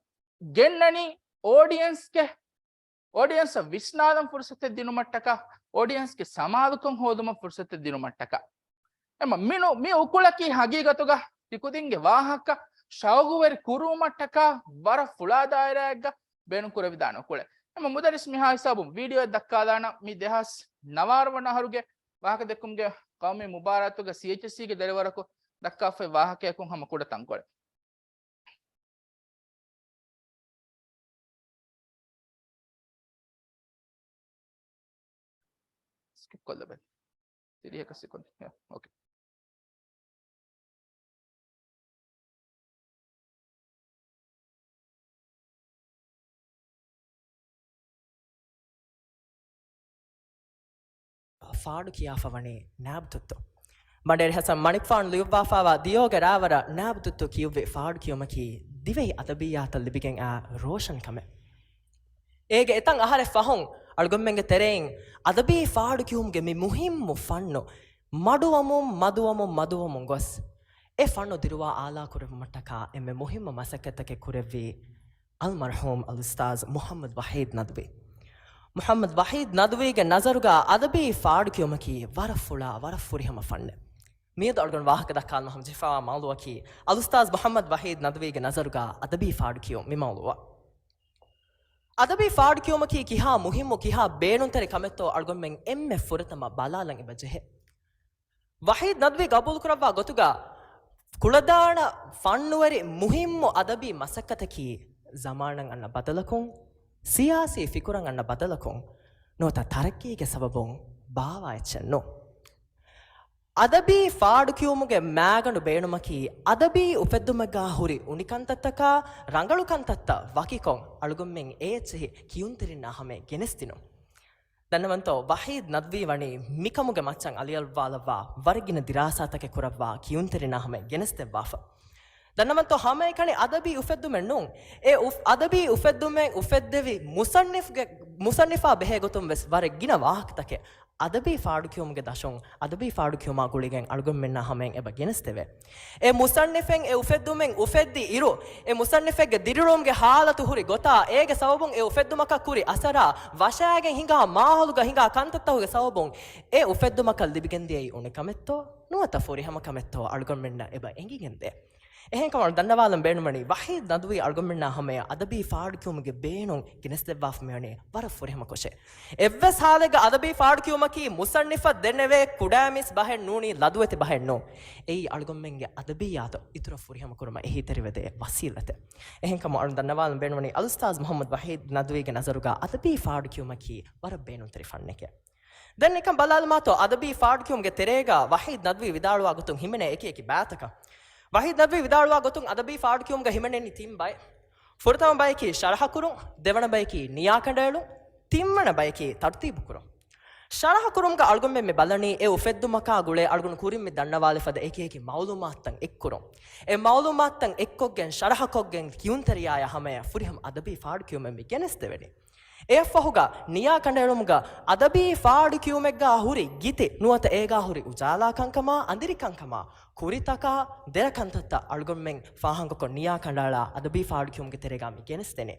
ގެންނަނީ އޯޑިއެންސްގެ އޯޑިއެންސަށް ވިސްނާލަން ފުރުސަތެއް ދިނުމަށްޓަކާ، އޯޑިއެންސްގެ ސަމާލުކަން ހޯދުމަށް ފުރުސަތެއް ދިނުމަށްޓަކާ. އެމަ މިނު، މި އުކުޅަކީ ހަގީގަތުގަ ތިކުދިންގެ ވާހަކަ ޝައުގުވެރި ކުރުވުމަށްޓަކާ ވަރަށް ފުޅާ ދާއިރާއެއްގަ ބޭނުންކުރެވިދާނެ އުކުޅެއް. އެމަ މުދައްރިސް މިހާ ހިސާބުން ވީޑިއޯއެއް ދައްކާލާނަން މި ދެހާސް ނަވާރަ ވަނަ އަހަރުގެ ވާހަކަދެއްކުމުގެ ޤައުމީ މުބާރާތުގަ ސީއެޗްއެސްސީގެ ދަރިވަރަކު ދައްކާފައި ވާހަކަޔަކުން ހަމަ ކުޑަ ތަންކޮޅެއް. ސްކިޕް ކޮށްލަބަލަ. ތިރީހަކަށް ސެކަންޑް. ޔާ، އޯކޭ. ފާޑު ކިޔާފަ ވަނީ ނާބުތުއްތު. ބަނޑޭރި ހަސަން މަނިކުފާނު ލިޔުއްވާފާވާ ދިޔޯގެ ރާވަރަށް ނާބުތުއްތު ކިޔުއްވި ފާޑު ކިޔުމަކީ ދިވެހި އަދަބިއްޔާތަށް ލިބިގެން އާ ރޯޝަން ކަމެއް. އޭގެ އެތައް އަހަރެއް ފަހުން އަޅުގަނޑުމެންގެ ތެރެއިން އަދަބީ ފާޑު ކިޔުމުގެ މި މުހިއްމު ފަންނު މަޑުވަމުން، މަދުވަމުން، މަދުވަމުން ގޮސް، އެ ފަންނު ދިރުވާ އާލާ ކުރެއްވުމަށްޓަކާ އެންމެ މުހިއްމު މަސައްކަތްތަކެއް ކުރެއްވީ އަލްމަރްޙޫމް އަލްއުސްތާޛް މުޙައްމަދު ވަޙީދު ނަދުވީ. މުޙައްމަދު ވަޙީދު ނަދުވީގެ ނަޒަރުގަ އަދަބީ ފާޑު ކިޔުމަކީ ވަރަށް ފުޅާ، ވަރަށް ފުރިހަމަ ފަންނެއް. މިއަދު އަޅުގަނޑު ވާހަކަ ދައްކާލުމަށް ހަމަޖެހިފައިވާ މައުޟޫޢަކީ އަލްއުސްތާޛް މުޙައްމަދު ވަޙީދު ނަދުވީގެ ނަޒަރުގަ އަދަބީ ފާޑު ކިޔުން މި މައުޟޫޢަށް. އަދަބީ ފާޑު ކިޔުމަކީ ކިހާ މުހިއްމު، ކިހާ ބޭނުންތެރި ކަމެއްތޯ އަޅުގަނޑުމެން އެންމެ ފުރަތަމަ ބަލާލަން އެބަ ޖެހޭ. ވަޙީދު ނަދުވީ ގަބޫލުކުރައްވާ ގޮތުގަ، ކުޅަދާނަ ފަންނުވެރި މުހިއްމު އަދަބީ މަސައްކަތަކީ ޒަމާނަށް އަންނަ ބަދަލަކުން، ސިޔާސީ ފިކުރަށް އަންނަ ބަދަލަކުން، ނުވަތަ ތަރައްޤީގެ ސަބަބުން ބާވާ އެއްޗެއް ނޫން. އަދަބީ ފާޑުކިޔުމުގެ މާގަނޑު ބޭނުމަކީ، އަދަބީ އުފެއްދުމެއްގާ ހުރި އުނިކަންތައްތަކާ ރަނގަޅު ކަންތައްތައް ވަކިކޮށް، އަޅުގަނޑުމެން އޭ އެއްޗެހި ކިޔުންތެރިންނާ ހަމަޔަށް ގެނެސްދިނުން. ދަންނަވަންތޯ، ވަޙީދު ނަދުވީ ވަނީ މިކަމުގެ މައްޗަށް އަލިއަޅުއްވާލައްވާ ވަރަށް ގިނަ ދިރާސާތަކެއް ކުރައްވާ ކިޔުންތެރިންނާ ހަމަޔަށް ގެނެސްދެއްވާފަ. ދަންނަވަންތޯ، ހަމައެކަނި އަދަބީ އުފެއްދުމެއް ނޫން. އެ އުފް-، އަދަބީ އުފެއްދުމެއް އުފެއްދެވި މުޞައްނިފުގެ، މުޞައްނިފާ ބެހޭ ގޮތުން ވެސް ވަރަށް ގިނަ ވާހަކަތަކެއް އަދަބީ ފާޑުކިޔުމުގެ ދަށުން، އަދަބީ ފާޑުކިޔުމާ ގުޅިގެން އަޅުގަނޑުމެންނާ ހަމަޔަށް އެބަ ގެނެސްދެވޭ. އެ މުޞައްނިފެއް އެ އުފެއްދުމެއް އުފެއްދި އިރު، އެ މުޞައްނިފެއްގެ ދިރިއުޅުމުގެ ހާލަތު ހުރި ގޮތާ، އޭގެ ސަބަބުން އެ އުފެއްދުމަކަށް ކުރި އަސަރާ، ވަށައިގެން ހިނގާ މާހައުލުގަ ހިނގާ ކަންތައްތަކުގެ ސަބަބުން އެ އުފެއްދުމަކަށް ލިބިގެންދިޔައީ އުނިކަމެއްތޯ ނުވަތަ ފުރިހަމަ ކަމެއްތޯ އަޅުގަނޑުމެންނަށް އެބަ އެނގިގެންދޭ. އެހެންކަމުން ދަންނަވާލަން ބޭނުންވަނީ، ވަޙީދު ނަދުވީ އަޅުގަނޑުމެންނާ ހަމަޔަށް އަދަބީ ފާޑުކިޔުމުގެ ބޭނުން ގެނެސްދެއްވާފަ މިވަނީ ވަރަށް ފުރިހަމަ ކޮށެއް. އެއްވެސް ހާލެއްގަ އަދަބީ ފާޑުކިޔުމަކީ މުޞައްނިފަށް ދެންނެވޭ ކުޑައިމީސް ބަހެއް ނޫނީ، ލަދުވެތި ބަހެއް ނޫން. އެއީ އަޅުގަނޑުމެންގެ އަދަބިއްޔާތު އިތުރަށް ފުރިހަމަ ކުރުމަށް އެހީތެރިވެދޭ ވަސީލަތެއް. އެހެންކަމުން އަޅުން ދަންނަވާލަން ބޭނުންވަނީ، އަލްއުސްތާޛް މުޙައްމަދު ވަޙީދު ނަދުވީގެ ނަޒަރުގަ އަދަބީ ފާޑުކިޔުމަކީ ވަރަށް ބޭނުންތެރި ފަންނެކޭ. ދެން ނިކަން ބަލާލަމާތޯ، އަދަބީ ފާޑުކިޔުމުގެ ތެރޭގަ ވަޙީދު ނަދުވީ ވިދާޅުވާ ގޮތުން ހިމެނޭ އެކި އެކި ބައިތަކަށް. ވަޙީދު ނަދުވީ ވިދާޅުވާ ގޮތުން އަދަބީ ފާޑުކިޔުމުގަ ހިމެނެނީ ތިން ބައެއް. ފުރަތަމަ ބަޔަކީ ޝަރަޙަކުރުން، ދެވަނަ ބަޔަކީ ނިޔާކަނޑައެޅުން، ތިންވަނަ ބަޔަކީ ތަރުތީބުކުރުން. ޝަރަޙަކުރުމުގަ އަޅުގަނޑުމެން މި ބަލަނީ އެ އުފެއްދުމަކާ ގުޅޭ އަޅުގަނޑު ކުރިން މި ދަންނަވާލި ފަދަ އެކި އެކި މައުލޫމާތުތައް އެއްކުރުން. އެ މައުލޫމާތުތައް އެއްކޮށްގެން ޝަރަޙަކޮށްގެން ކިޔުންތެރިޔާޔާ ހަމަޔަށް ފުރިހަމަ އަދަބީ ފާޑު ކިޔުމެއް މި ގެނެސްދެވެނީ. އެއަށްފަހުގަ ނިޔާ ކަނޑައެޅުމުގަ އަދަބީ ފާޑު ކިޔުމެއްގާ ހުރި ގިތި ނުވަތަ އޭގާ ހުރި އުޖާލާ ކަންކަމާ އަނދިރި ކަންކަމާ ކުރިތަކާ ދެރަ ކަންތައްތައް އަޅުގަނޑުމެން ފާހަގަކޮށް ނިޔާ ކަނޑައަޅާ އަދަބީ ފާޑު ކިޔުމުގެ ތެރޭގާ މި ގެނެސްދެނީ.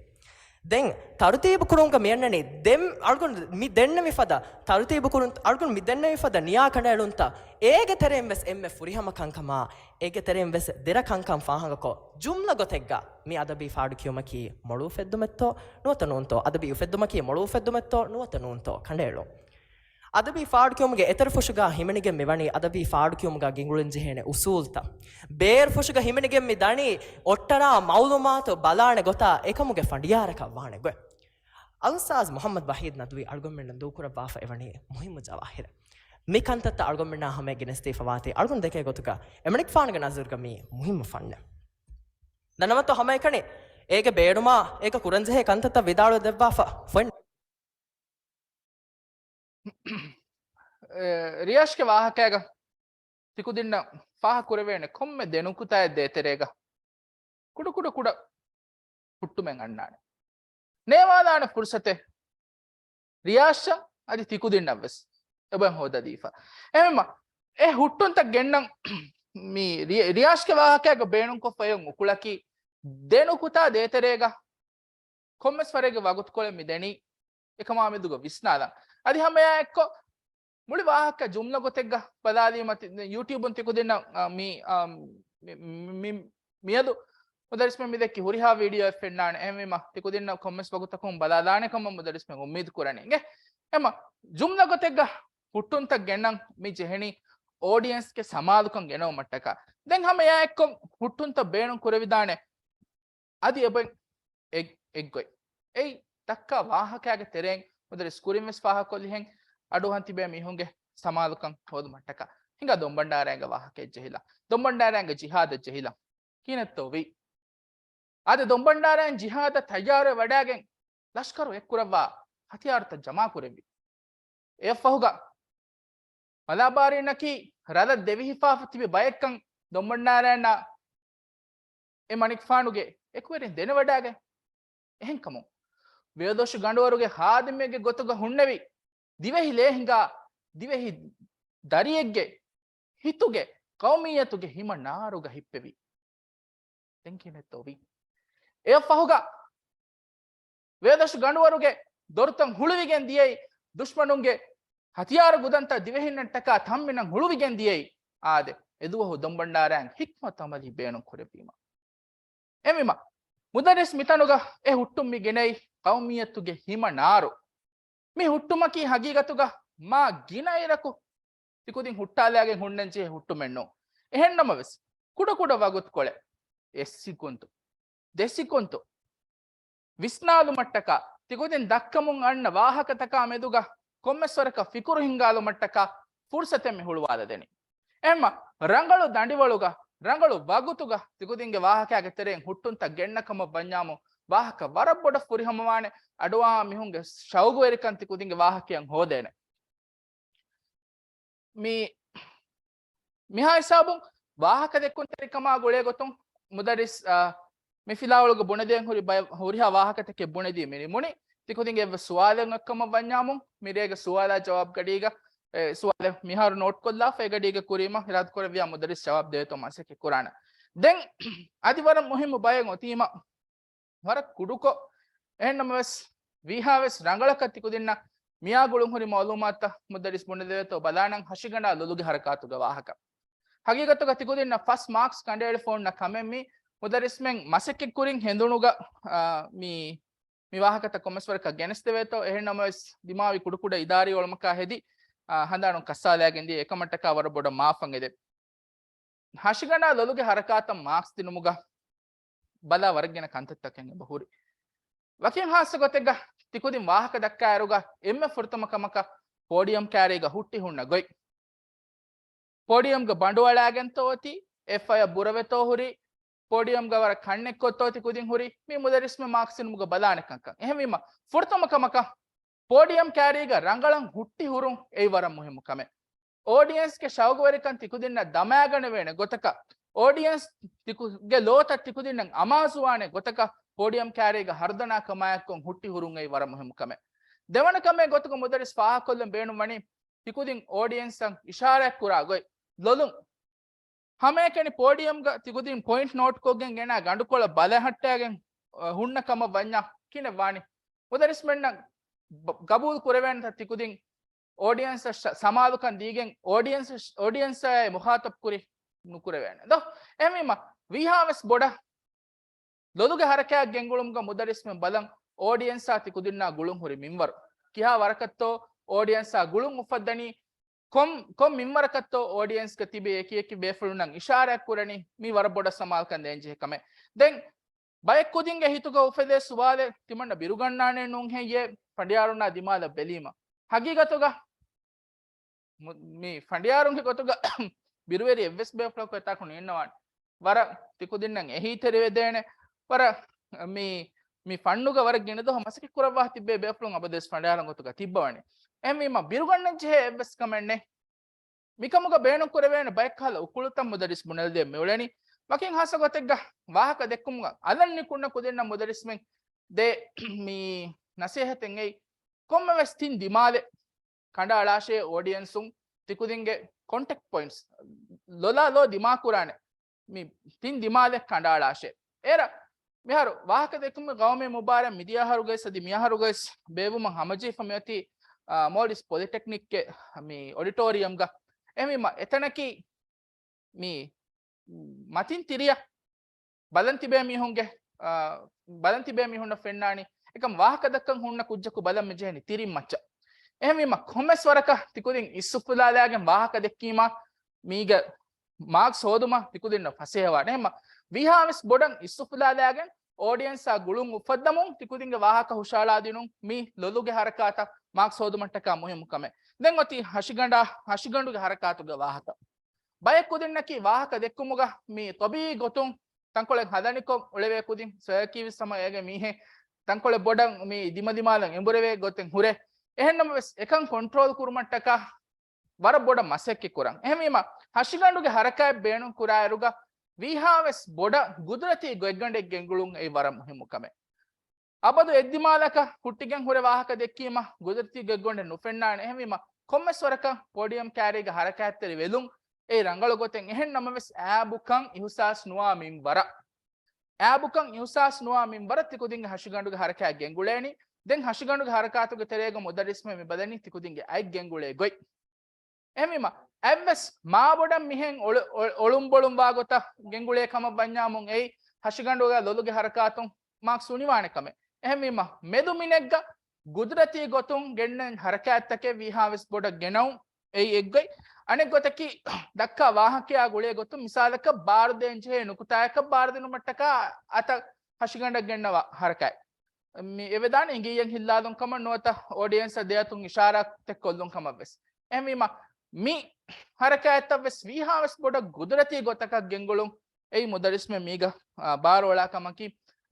ދެން ތަރުތީބު ކުރުމުގަ މިއަންނަނީ ދެން އަޅުގަނޑު މި ދެންނެވި ފަދަ ތަރުތީބު ކުރުން، އަޅުގަނޑު މި ދެންނެވި ފަދަ ނިޔާ ކަނޑައެޅުންތައް އޭގެ ތެރެއިން ވެސް އެންމެ ފުރިހަމަ ކަންކަމާ އޭގެ ތެރެއިން ވެސް ދެރަ ކަންކަން ފާހަގަކޮށް، ޖުމްލަ ގޮތެއްގަ މި އަދަބީ ފާޑު ކިޔުމަކީ މޮޅު އުފެއްދުމެއްތޯ ނުވަތަ ނޫންތޯ، އަދަބީ އުފެއްދުމަކީ މޮޅު އުފެއްދުމެއްތޯ ނުވަތަ ނޫންތޯ ކަނޑައެޅުން. އަދަބީ ފާޑުކިޔުމުގެ އެތެރެފުށުގަ ހިމެނިގެން މި ވަނީ އަދަބީ ފާޑުކިޔުމުގަ ގެންގުޅެން ޖެހޭނެ އުސޫލްތައް. ބޭރުފުށުގަ ހިމެނިގެން މި ދަނީ އޮއްޓަރާ މައުލޫމާތު ބަލާނެ ގޮތާ އެކަމުގެ ފަނޑިޔާރަކަށް ވާނެ ގޮތް. އަލްއުސްތާޛް މުޙައްމަދު ވަޙީދު ނަދުވީ އަޅުގަނޑުމެންނަށް ދޫކުރައްވާފަ އެވަނީ މުހިއްމު ޖަވާހިރެއް. މި ކަންތައްތައް އަޅުގަނޑުމެންނާ ހަމަޔަށް ގެނެސްދީފަވާތީ އަޅުގަނޑު ދެކޭ ގޮތުގަ އެމަނިކުފާނުގެ ނަޒަރުގަ މީ މުހިއްމު ފަންނެއް. ދަންނަވަންތޯ ހަމައެކަނި އޭގެ ބޭނުމާ އޭގެ ކުރަންޖެހޭ ކަންތައްތައް ވިދާޅުވެ ދެއްވާފަ ފޮތް. އެ، ރިޔާޝްގެ ވާހަކައިގަ ތިކުދިންނަށް ފާހަގަކުރެވޭނެ ކޮންމެ ދެނުކުތާއެއް ދޭތެރޭގަ ކުޑަކުޑަ ކުޑަ ހުއްޓުމެއް އަންނާނެ. ނޭވާލާނެ ފުރުސަތެއް ރިޔާޝަށް އަދި ތިކުދިންނަށްވެސް އެބަ ހޯދަދީފަ. އެހެންމަ އެ ހުއްޓުންތައް ގެންނަން މި ރިޔ-، ރިޔާޝްގެ ވާހަކައިގަ ބޭނުންކޮށްފައި އޮތް އުކުޅަކީ ދެނުކުތާ ދޭތެރޭގަ ކޮންމެސް ވަރެއްގެ ވަގުތުކޮޅެއް މި ދެނީ އެކަމާ މެދުގަ ވިސްނާލަން. އަދި ހަމައާ އެއްކޮށް މުޅި ވާހަކަ ޖުމްލަ ގޮތެއްގަ ބަލާލީމަ ތި-، ޔޫޓިއުބުން ތިކުދިންނަށް، އާ، މި، އާ، މި، މި، މި، މިއަދު މުދައްރިސްމެން މި ދެއްކި ހުރިހާ ވީޑިއޯއެއް ފެންނާނެ. އެހެންވީމަ ތިކުދިންނަށް ކޮންމެސް ވަގުތަކުން ބަލާލާނެ ކަމަށް މުދައްރިސްމެން އުއްމީދު ކުރަނީ. އިނގޭ؟ އެމަ ޖުމްލަ ގޮތެއްގަ ހުއްޓުންތައް ގެންނަން މި ޖެހެނީ އޯޑިއެންސްގެ ސަމާލުކަން ގެނައުމަށްޓަކާ. ދެން ހަމަ އެއާ އެއްކޮށް ހުއްޓުންތައް ބޭނުން ކުރެވިދާނެ އަދި އެބަ އެއް-، އެއްގޮތް. އެއީ ދައްކާ ވާހަކައިގެ ތެރެއިން މުދައްރިސް ކުރިން ވެސް ފާހަގަކޮށްލިހެން އަޑުއަހަން ތިބޭ މީހުންގެ ސަމާލުކަން ހޯދުމަށްޓަކާ. ހިނގާ ދޮންބަންޑާރައިގެ ވާހަކައެއް ޖެހިލަން. ދޮންބަންޑާރައިގެ ޖިހާދަށް ޖެހިލަން. ކިހިނެއްތޯ ވީ؟ އާދެ، ދޮންބަންޑާރައިން ޖިހާދަށް ތައްޔާރުވެ ވަޑައިގެން ލަޝްކަރު އެއްކުރައްވާ ހަތިޔާރުތައް ޖަމާކުރެއްވި. އެއަށްފަހުގަ މަލާބާރީންނަކީ ރަލަށް ދެވިހިފާފަ ތިބި ބައެއްކަން ދޮންބަންޑާރައިންނަށް އެ މަނިކުފާނުގެ އެކުވެރިން ދެނެވަޑައިގެން. އެހެންކަމުން ވެލޮށު ގަނޑުވަރުގެ ހާދިމެއްގެ ގޮތުގަ ހުންނެވި ދިވެހި ލޭ ހިނގާ ދިވެހި ދަރިއެއްގެ ހިތުގެ ޤައުމިއްޔަތުގެ ހިމަ ނާރުގަ ހިއްޕެވި. ދެން ކިހިނެއްތޯ ވީ؟ އެއަށްފަހުގަ ވޭދަށު ގަނޑުވަރުގެ ދޮރުތައް ހުޅުވިގެން ދިޔައީ، ދުޝްމަނުންގެ ހަތިޔާރު ގުދަންތައް ދިވެހިންނަށްޓަކާ ތަންމިނަށް ހުޅުވިގެން ދިޔައީ. އާދެ، އެދުވަހު ދޮންބަންޑާރައިން ހިކްމަތު ޢަމަލީ ބޭނުން ކުރެއްވީމަ. އެހެންވީމަ، މުދައްރިސް މިތަނުގަ އެ ހުއްޓުން މި ގެނައީ ޤައުމިއްޔަތުގެ ހިމަ ނާރު. މި ހުއްޓުމަކީ ހަގީގަތުގަ މާ ގިނަ އިރަކު ތިކުދިން ހުއްޓާލާގެން ހުންނަންޖެހޭ ހުއްޓުމެއް ނޫން. އެހެންނަމަވެސް، ކުޑަކުޑަ ވަގުތުކޮޅެއް، އެއް ސިކުންތު، ދެ ސިކުންތު ވިސްނާލުމަށްޓަކާ، ތިކުދިން ދައްކަމުން އަންނަ ވާހަކަތަކާ މެދުގަ ކޮންމެސްވަރަކަށް ފިކުރު ހިންގާލުމަށްޓަކާ ފުރުސަތެއް މި ހުޅުވާލަދެނީ. އެހެންމަ، ރަނގަޅު ދަނޑިވަޅުގަ، ރަނގަޅު ވަގުތުގަ ތިކުދިންގެ ވާހަކައިގެ ތެރެއިން ހުއްޓުންތައް ގެންނަ ކަމަށް ވަންޏާމު، ވާހަކަ ވަރަށް ބޮޑަށް ފުރިހަމަވާނެ، އަޑުއަހާ މީހުންގެ ޝައުގުވެރިކަން ތިކުދިންގެ ވާހަކައިން ހޯދޭނެ. މި، މިހާ ހިސާބުން ވާހަކަ ދެއްކުންތެރިކަމާ ގުޅޭ ގޮތުން މުދައްރިސް، އާ، މި ފިލާވަޅުގަ ބުނެދޭން ހުރި ބައެއް ހުރިހާ ވާހަކަތަކެއް ބުނެދީ މި ނިމުނީ. ތިކުދިންގެ އެއްވެސް ސުވާލެއް ނެތްކަމަށް ވަންޏާމު، މިރޭގެ ސުވާލާ ޖަވާބު ގަޑީގަ، އެ، ސުވާލެއް މިހާރު ނޯޓްކޮށްލާފަ އެ ގަޑީގަ ކުރީމަ އިރާދަކުރެއްވިޔާ މުދައްރިސް ޖަވާބު ދެވޭތޯ މަސައްކަތް ކުރާނެ. ދެން އަދި ވަރަށް މުހިއްމު ބައެއް އޮތީމަ، ވަރަށް ކުޑަކޮށް، އެހެންނަމަވެސް، ވީހާވެސް ރަނގަޅަކަށް ތިކުދިންނަށް މިއާ ގުޅުން ހުރި މައުލޫމާތުތައް މުދައްރިސް ބުނެދެވޭތޯ ބަލާނަން ހަށިގަނޑާ ލޮލުގެ ހަރަކާތުގެ ވާހަކަ. ހަގީގަތުގަ ތިކުދިންނަށް ފަސް މާކްސް ކަނޑައެޅިފަ އޮންނަ ކަމެއް މީ މުދައްރިސްމެން މަސައްކަތް ކުރިން ހެނދުނުގަ، އާ، މި، މި ވާހަކަތައް ކޮންމެސްވަރަކަށް ގެނެސްދެވޭތޯ، އެހެންނަމަވެސް ދިމާވި ކުޑަކުޑަ އިދާރީ އޮޅުމަކާ ހެދި، އާ، ހަނދާނުން ކައްސާލައިގެން ދިޔަ އެކަމަށްޓަކާ ވަރަށް ބޮޑަށް މާފަށް އެދެ. ހަށިގަނޑާ ލޮލުގެ ހަރަކާތަށް މާކްސް ދިނުމުގަ ބަލާ ވަރަށް ގިނަ ކަންތައްތަކެއް އެބަ ހުރި. ވަކިން ހާއްސަ ގޮތެއްގަ ތިކުދިން ވާހަކަ ދައްކާއިރުގަ އެންމެ ފުރަތަމަ ކަމަކަށް ޕޯޑިއަމް ކާރީގަ ހުއްޓި ހުންނަ ގޮތް. ޕޯޑިއަމްގަ ބަނޑުއަޅާގެންތޯ އޮތީ، އެއްފަޔަށް ބުރަވެތޯ ހުރީ، ޕޯޑިއަމްގަ ވަރަށް ކަންނެއްކޮށްތޯ ތިކުދިން ހުރީ، މި މުދައްރިސްމެ މާކްސް ދިނުމުގަ ބަލާނެ ކަންކަން. އެހެންވީމަ، ފުރަތަމަ ކަމަކަށް ޕޯޑިއަމް ކާރީގަ ރަނގަޅަށް ހުއްޓި ހުރުން އެއީ ވަރަށް މުހިއްމު ކަމެއް. އޯޑިއެންސްގެ ޝައުގުވެރިކަން ތިކުދިންނަށް ދަމާގަނެވޭނެ ގޮތަކަށް، އޯޑިއެންސް ތިކު-، ގެ ލޯތައް ތިކުދިންނަށް އަމާޒުވާނެ ގޮތަކަށް ޕޯޑިއަމް ކާރީގަ ހަރުދަނާ ކަމާއެއްކޮށް ހުއްޓި ހުރުން އެއީ ވަރަށް މުހިއްމު ކަމެއް. ދެވަނަ ކަމެއް ގޮތުގަ މުދައްރިސް ފާހަގަކޮށްލަން ބޭނުންވަނީ، ތިކުދިން އޯޑިއެންސަށް އިޝާރާތް ކުރާ ގޮތް، ލޮލުން. ހަމައެކަނި ޕޯޑިއަމްގަ ތިކުދިން ޕޮއިންޓް ނޯޓްކޮށްގެން ގެނާ ގަނޑުކޮޅަށް ބަލަހައްޓާގެން، އަ، ހުންނަ ކަމަށް ވަންޏާ ކިހިނެއް ވާނީ؟ މުދައްރިސްމެންނަށް ބަ-، ގަބޫލު ކުރެވޭނެތަ ތިކުދިން އޯޑިއެންސަށް ޝަ-، ސަމާލުކަން ދީގެން އޯޑިއެންސަށް، އޯޑިއެންސާއޭ މުޚާތަބް ކުރި ނުކުރެވޭނެ ދޯ؟ އެހެންވީމަ، ވީހާވެސް ބޮޑަށް ލޮލުގެ ހަރަކާތް ގެންގުޅުމުގަ މުދައްރިސްމެން ބަލަން އޯޑިއެންސާ ތިކުދިންނާ ގުޅުން ހުރި މިންވަރު. ކިހާ ވަރަކަށްތޯ އޯޑިއެންސާ ގުޅުން އުފައްދަނީ ކޮން، ކޮން މިންވަރަކަށްތޯ އޯޑިއެންސްގަ ތިބި އެކި އެކި ބޭފުޅުންނަށް އިޝާރާތް ކުރަނީ މީ ވަރަށް ބޮޑަށް ސަމާލުކަން ދޭންޖެހޭ ކަމެއް. ދެން ބައެއް ކުދިންގެ ހިތުގަ އުފެދޭ ސުވާލެއް ތިމަންނަ ބިރުގަންނާނެ ނޫން ހެއްޔޭ ފަނޑިޔާރުންނާ ދިމާލަށް ބެލީމަ. ހަގީގަތުގަ މު-، މި ފަނޑިޔާރުންގެ ގޮތުގަ ބިރުވެރި އެއްވެސް ބޭފުޅަކު އެތާކު ނީންނަވާނެ. ވަރަށް ތިކުދިންނަށް އެހީތެރިވެދޭނެ، ވަރަށް މި، މި ފަންނުގަ ވަރަށް ގިނަ ދުވަހު މަސައްކަތް ކުރައްވާ ތިއްބޭ ބޭފުޅުން އަބަދުވެސް ފަނޑިޔާރުން ގޮތުގަ ތިއްބަވަނީ. އެހެންވީމަ ބިރުގަންނަން ޖެހޭ އެއްވެސް ކަމެއް ނެތް. މިކަމުގަ ބޭނުން ކުރެވޭނެ ބައެއް ކަހަލަ އުކުޅުތައް މުދައްރިސް ބުނެލަދޭން މިއުޅެނީ. ވަކިން ހާއްސަ ގޮތެއްގަ ވާހަކަ ދެއްކުމުގަ އަލަށް ނިކުންނަ ކުދިންނަށް މުދައްރިސްމެން ދޭ މި ނަސޭހަތެއް އެއީ، ކޮންމެވެސް ތިން ދިމާލެއް ކަނޑައަޅާށޭ އޯޑިއެންސުން ތިކުދިންގެ ކޮންޓެކްޓް ޕޮއިންޓްސް، ލޮލާ ލޯ ދިމާކުރާނެ މި ތިން ދިމާލެއް ކަނޑައަޅާށޭ. އޭރަށް މިހާރު ވާހަކަ ދެއްކުމުގެ ގައުމީ މުބާރާތް މިދިޔަ އަހަރުގައިސް އަދި މިއަހަރުގައިސް ބޭއްވުމަށް ހަމަޖެހިފަ މިއޮތީ، އާ، މޯލްޑިވްސް ޕޮލިޓެކްނިކްގެ މި އޮޑިޓޯރިއަމްގަ. އެހެންވީމަ އެތަނަކީ މި މަތިން ތިރިއަށް ބަލަން ތިބޭ މީހުންގެ، އާ، ބަލަން ތިބޭ މީހުންނަށް ފެންނާނީ އެކަމް ވާހަކަ ދައްކަން ހުންނަ ކުއްޖަކު ބަލަން މިޖެހެނީ ތިރިން މައްޗަށް. އެހެންވީމަ ކޮންމެސް ވަރަކަށް ތިކުދިން އިސްއުފުލާލާގެން ވާހަކަ ދެއްކީމާ މީގެ މާކްސް ހޯދުމަށް ތިކުދިންނަށް ފަސޭހަވާނެ. އެހެންމަ ވީހާވެސް ބޮޑަށް އިސްއުފުލާލާގެން އޯޑިއެންސާ ގުޅުން އުފައްދަމުން ތިކުދިންގެ ވާހަކަ ހުށަހަޅާދިނުން މި ލޮލުގެ ހަރަކާތަށް މާކްސް ހޯދުމަށްޓަކާ މުހިއްމު ކަމެއް. ދެން އޮތީ ހަށިގަނޑާ، ހަށިގަނޑުގެ ހަރަކާތުގެ ވާހަކަ. ބައެއް ކުދިންނަކީ ވާހަކަ ދެއްކުމުގަ މި ޠަބީޢީ ގޮތުން ތަންކޮޅެއް ހަލަނިކޮށް އުޅެވޭ ކުދިން، ސޮއިކީވެސް ހަމަ އޭގެ މީހެއް ތަންކޮޅެއް ބޮޑަށް މި ދިމަދިމާލަށް އެނބުރެވޭ ގޮތެއް ހުރޭ. އެހެންނަމަވެސް އެކަން ކޮންޓްރޯލް ކުރުމަށްޓަކާ ވަރަށް ބޮޑަށް މަސައްކަތް ކުރަން. އެހެންވީމަ ހަށިގަނޑުގެ ހަރަކާތް ބޭނުން ކުރާއިރުގަ ވީހާވެސް ބޮޑަށް ގުދުރަތީ ގޮތްގަނޑެއް ގެންގުޅުން އެއީ ވަރަށް މުހިއްމު ކަމެއް. އަބަދު އެއްދިމާލަކަށް ހުއްޓިގެން ހުރެ ވާހަކަ ދެއްކީމަ ގުދުރަތީ ގޮތްގަނޑެއް ނުފެންނާނެ. އެހެންވީމަ ކޮންމެސް ވަރަކަށް ޕޯޑިއަމް ކާރީގަ ހަރަކާތްތެރި ވެލުން އެއީ ރަނގަޅު ގޮތެއް. އެހެން ނަމަވެސް އާބުކަން އިހުސާސް ނުވާ މިންވަރަށް، އާބުކަން އިހުސާސް ނުވާ މިންވަރަށް ތިކުދިންގެ ހަށިގަނޑުގެ ހަރަކާތް ގެންގުޅޭނީ. ދެން ހަށިގަނޑުގެ ހަރަކާތުގެ ތެރޭގަ މުދައްރިސްމެން މި ބަލަނީ ތިކުދިންގެ އަތް ގެންގުޅޭ ގޮތް. އެހެންވީމަ އަތްވެސް މާބޮޑަށް މިހެން އޮޅު-، އޮ-، އޮޅުންބޮޅުން ވާ ގޮތަށް ގެންގުޅޭ ކަމަށް ވަންޏާމުން އެއީ ހަށިގަނޑުގަ ލޮލުގެ ހަރަކާތުން މާކްސް އުނިވާނެ ކަމެއް. އެހެންވީމަ މެދު މިނެއްގަ ގުދުރަތީ ގޮތުން ގެންނެން ހަރަކާތްތަކެއް ވީހާވެސް ބޮޑަށް ގެނައުން އެއީ އެއްގޮތް. އަނެއް ގޮތަކީ ދައްކާ ވާހަކަޔާ ގުޅޭ ގޮތުން މިސާލަކަށް ބާރުދޭން ޖެހޭ ނުކުތާއަކަށް ބާރުދިނުމަށްޓަކާ އަތަށް ހަށިގަނޑަށް ގެންނަވާ ހަރަކާތް. މި އެވެދާނެ އިނގިއްޔަށް ހިއްލާލުން ކަމަށް ނުވަތަ އޯޑިއެންސަށް ދެއަތުން އިޝާރާތެއް ކޮށްލުން ކަމަށް ވެސް. އެހެންވީމަ މި ހަރަކާތްތައް ވެސް ވީހާވެސް ބޮޑަށް ގުދުރަތީ ގޮތަކަށް ގެންގުޅުން އެއީ މުދައްރިސްމެން މީގަ، އާ، ބާރުއަޅާ ކަމަކީ.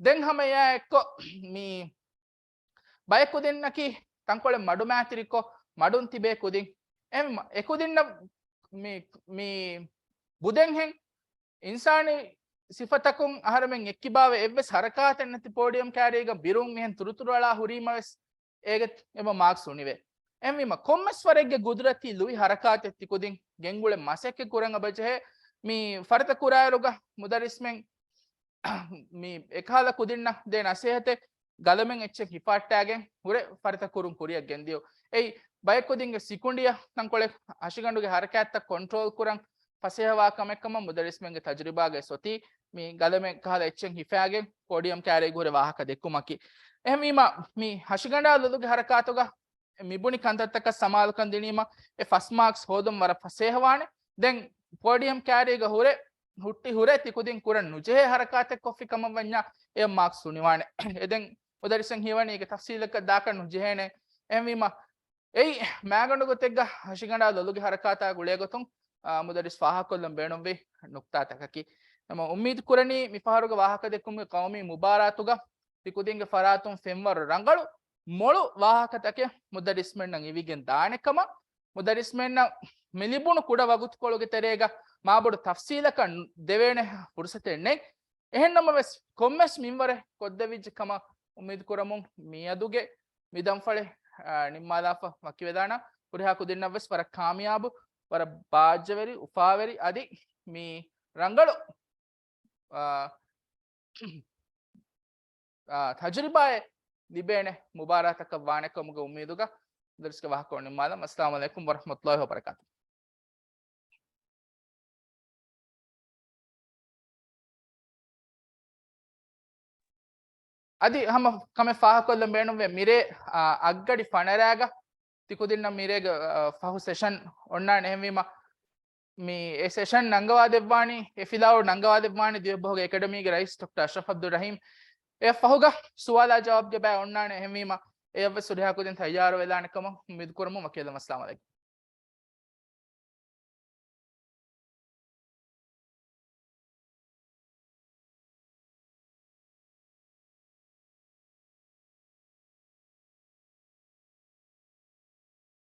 ދެން ހަމަ އެއާ އެއްކޮށް މި ބައެއް ކުދިންނަކީ ތަންކޮޅެއް މަޑުމައިތިރިކޮށް މަޑުން ތިބޭ ކުދިން. އެ-، އެކުދިންނަށް މި، މި ބުދެންހެން އިންސާނީ ސިފަތަކުން އަހަރެމެން އެއްކިބާވެ އެއްވެސް ހަރަކާތެއް ނެތި ޕޯޑިއަމް ކާރީގަ ބިރުން މިހެން ތުރުތުރުއަޅާ ހުރީމަވެސް އޭގެ އެބަ މާކްސް އުނިވޭ. އެހެންވީމަ ކޮންމެސް ވަރެއްގެ ގުދުރަތީ ލުއި ހަރަކާތެއް ތިކުދިން ގެންގުޅެ މަސައްކަތް ކުރަން އެބަޖެހޭ. މި ފަރިތަ ކުރާއިރުގަ މުދައްރިސްމެން މި އެކަހަލަ ކުދިންނަށް ދޭ ނަސޭހަތެއް ގަލަމެން އެއްޗެއް ހިފާއްޓާގެން ހުރެ ފަރިތަ ކުރުން ކުރިއަށް ގެންދިޔު. އެއީ ބައެއް ކުދިންގެ ސިކުނޑިއަށް ތަންކޮޅެއް ހަށިގަނޑުގެ ހަރަކާތްތައް ކޮންޓްރޯލް ކުރަން ފަސޭހަވާ ކަމެއް ކަމަށް މުދައްރިސްމެންގެ ތަޖުރިބާގައި އޮތީ މި ގަލަމެއް ކަހަލަ އެއްޗެއް ހިފާގެން ޕޯޑިއަމް ކާރީގަ ހުރެ ވާހަކަ ދެއްކުމަކީ. އެހެންވީމަ މި ހަށިގަނޑާ ލޮލުގެ ހަރަކާތުގަ މިބުނި ކަންތައްތަކަށް ސަމާލުކަން ދިނީމަ އެ ފަސް މާކްސް ހޯދުން ވަރަށް ފަސޭހަވާނެ. ދެން ޕޯޑިއަމް ކާރީގަ ހުރެ، ހުއްޓި ހުރެ ތިކުދިން ކުރަން ނުޖެހޭ ހަރަކާތެއް ކޮށްފި ކަމަށް ވަންޏާ އެ މާކްސް ހުނިވާނެ. އެ ދެން މުދައްރިސަށް ހީވަނީ އޭގެ ތަފްސީލަކަށް ދާކަށް ނުޖެހޭނެ. އެހެންވީމަ އެއީ މާގަނޑު ގޮތެއްގަ ހަށިގަނޑާ ލޮލުގެ ހަރަކާތާ ގުޅޭ ގޮތުން، އާ، މުދައްރިސް ފާހަގަކޮށްލަން ބޭނުންވި ނުކްތާތަކަކީ. އެމަ އުއްމީދު ކުރަނީ މި ފަހަރުގެ ވާހަކަ ދެއްކުމުގެ ޤައުމީ މުބާރާތުގަ ތިކުދިންގެ ފަރާތުން ފެންވަރު ރަނގަޅު މޮޅު ވާހަކަތަކެއް މުދައްރިސްމެންނަށް އިވިގެން ދާނެ ކަމަށް، މުދައްރިސްމެންނަށް މި ލިބުނު ކުޑަ ވަގުތުކޮޅުގެ ތެރޭގަ މާބޮޑު ތަފްސީލަކަށް ދެވޭނެ ފުރުސަތެއް ނެތް. އެހެން ނަމަވެސް، ކޮންމެސް މިންވަރެއް ކޮށްދެވިއްޖެ ކަމަށް އުއްމީދު ކުރަމުން، މިއަދުގެ މި ދަންފަޅެއް، އާ، ނިންމާލާފަ ވަކިވެދާނަން. ހުރިހާ ކުދިންނަށްވެސް ވަރަށް ކާމިޔާބު، ވަރަށް ބާއްޖަވެރި، އުފާވެރި، އަދި މި ރަނގަޅު، އާ، އާ، ތަޖުރިބާއެއް ލިބޭނެ މުބާރާތަކަށް ވާނެ ކަމުގެ އުއްމީދުގަ މުދައްރިސްގެ ވާހަކަ ނިންމާލަން. އައްސަލާމު ޢަލައިކުމް ވަރަޙްމަތުﷲި ވަބަރަކާތުހު. އަދި ހަމަ ކަމެއް ފާހަގަކޮށްލަން ބޭނުންވޭ. މިރޭ، އާ، އަށްގަޑި ފަނަރައިގަ ތިކުދިންނަށް މިރޭގެ ފަހު ސެޝަން އޮންނާނެ. އެހެންވީމަ މި އެ ސެޝަން ނަންގަވާ ދެއްވާނީ، އެ ފިލާވަޅު ނަންގަވާ ދެއްވާނީ ދިވެއްބަހުގެ އެކަޑަމީގެ ރައީސް ޑޮކްޓަރ އަޝްރަފް އަބްދުއްރަހީމް. އެ ފަހުގަ ސުވާލާ ޖަވާބުގެ ބައި އޮންނާނެ. އެހެންވީމަ އެއަށްވެސް ހުރިހާ ކުދިން ތައްޔާރު ވެލާނެ ކަމަށް އުއްމީދު ކުރަމުން ވަކިވެލަމް. އައްސަލާމު ޢަލައިކުމް.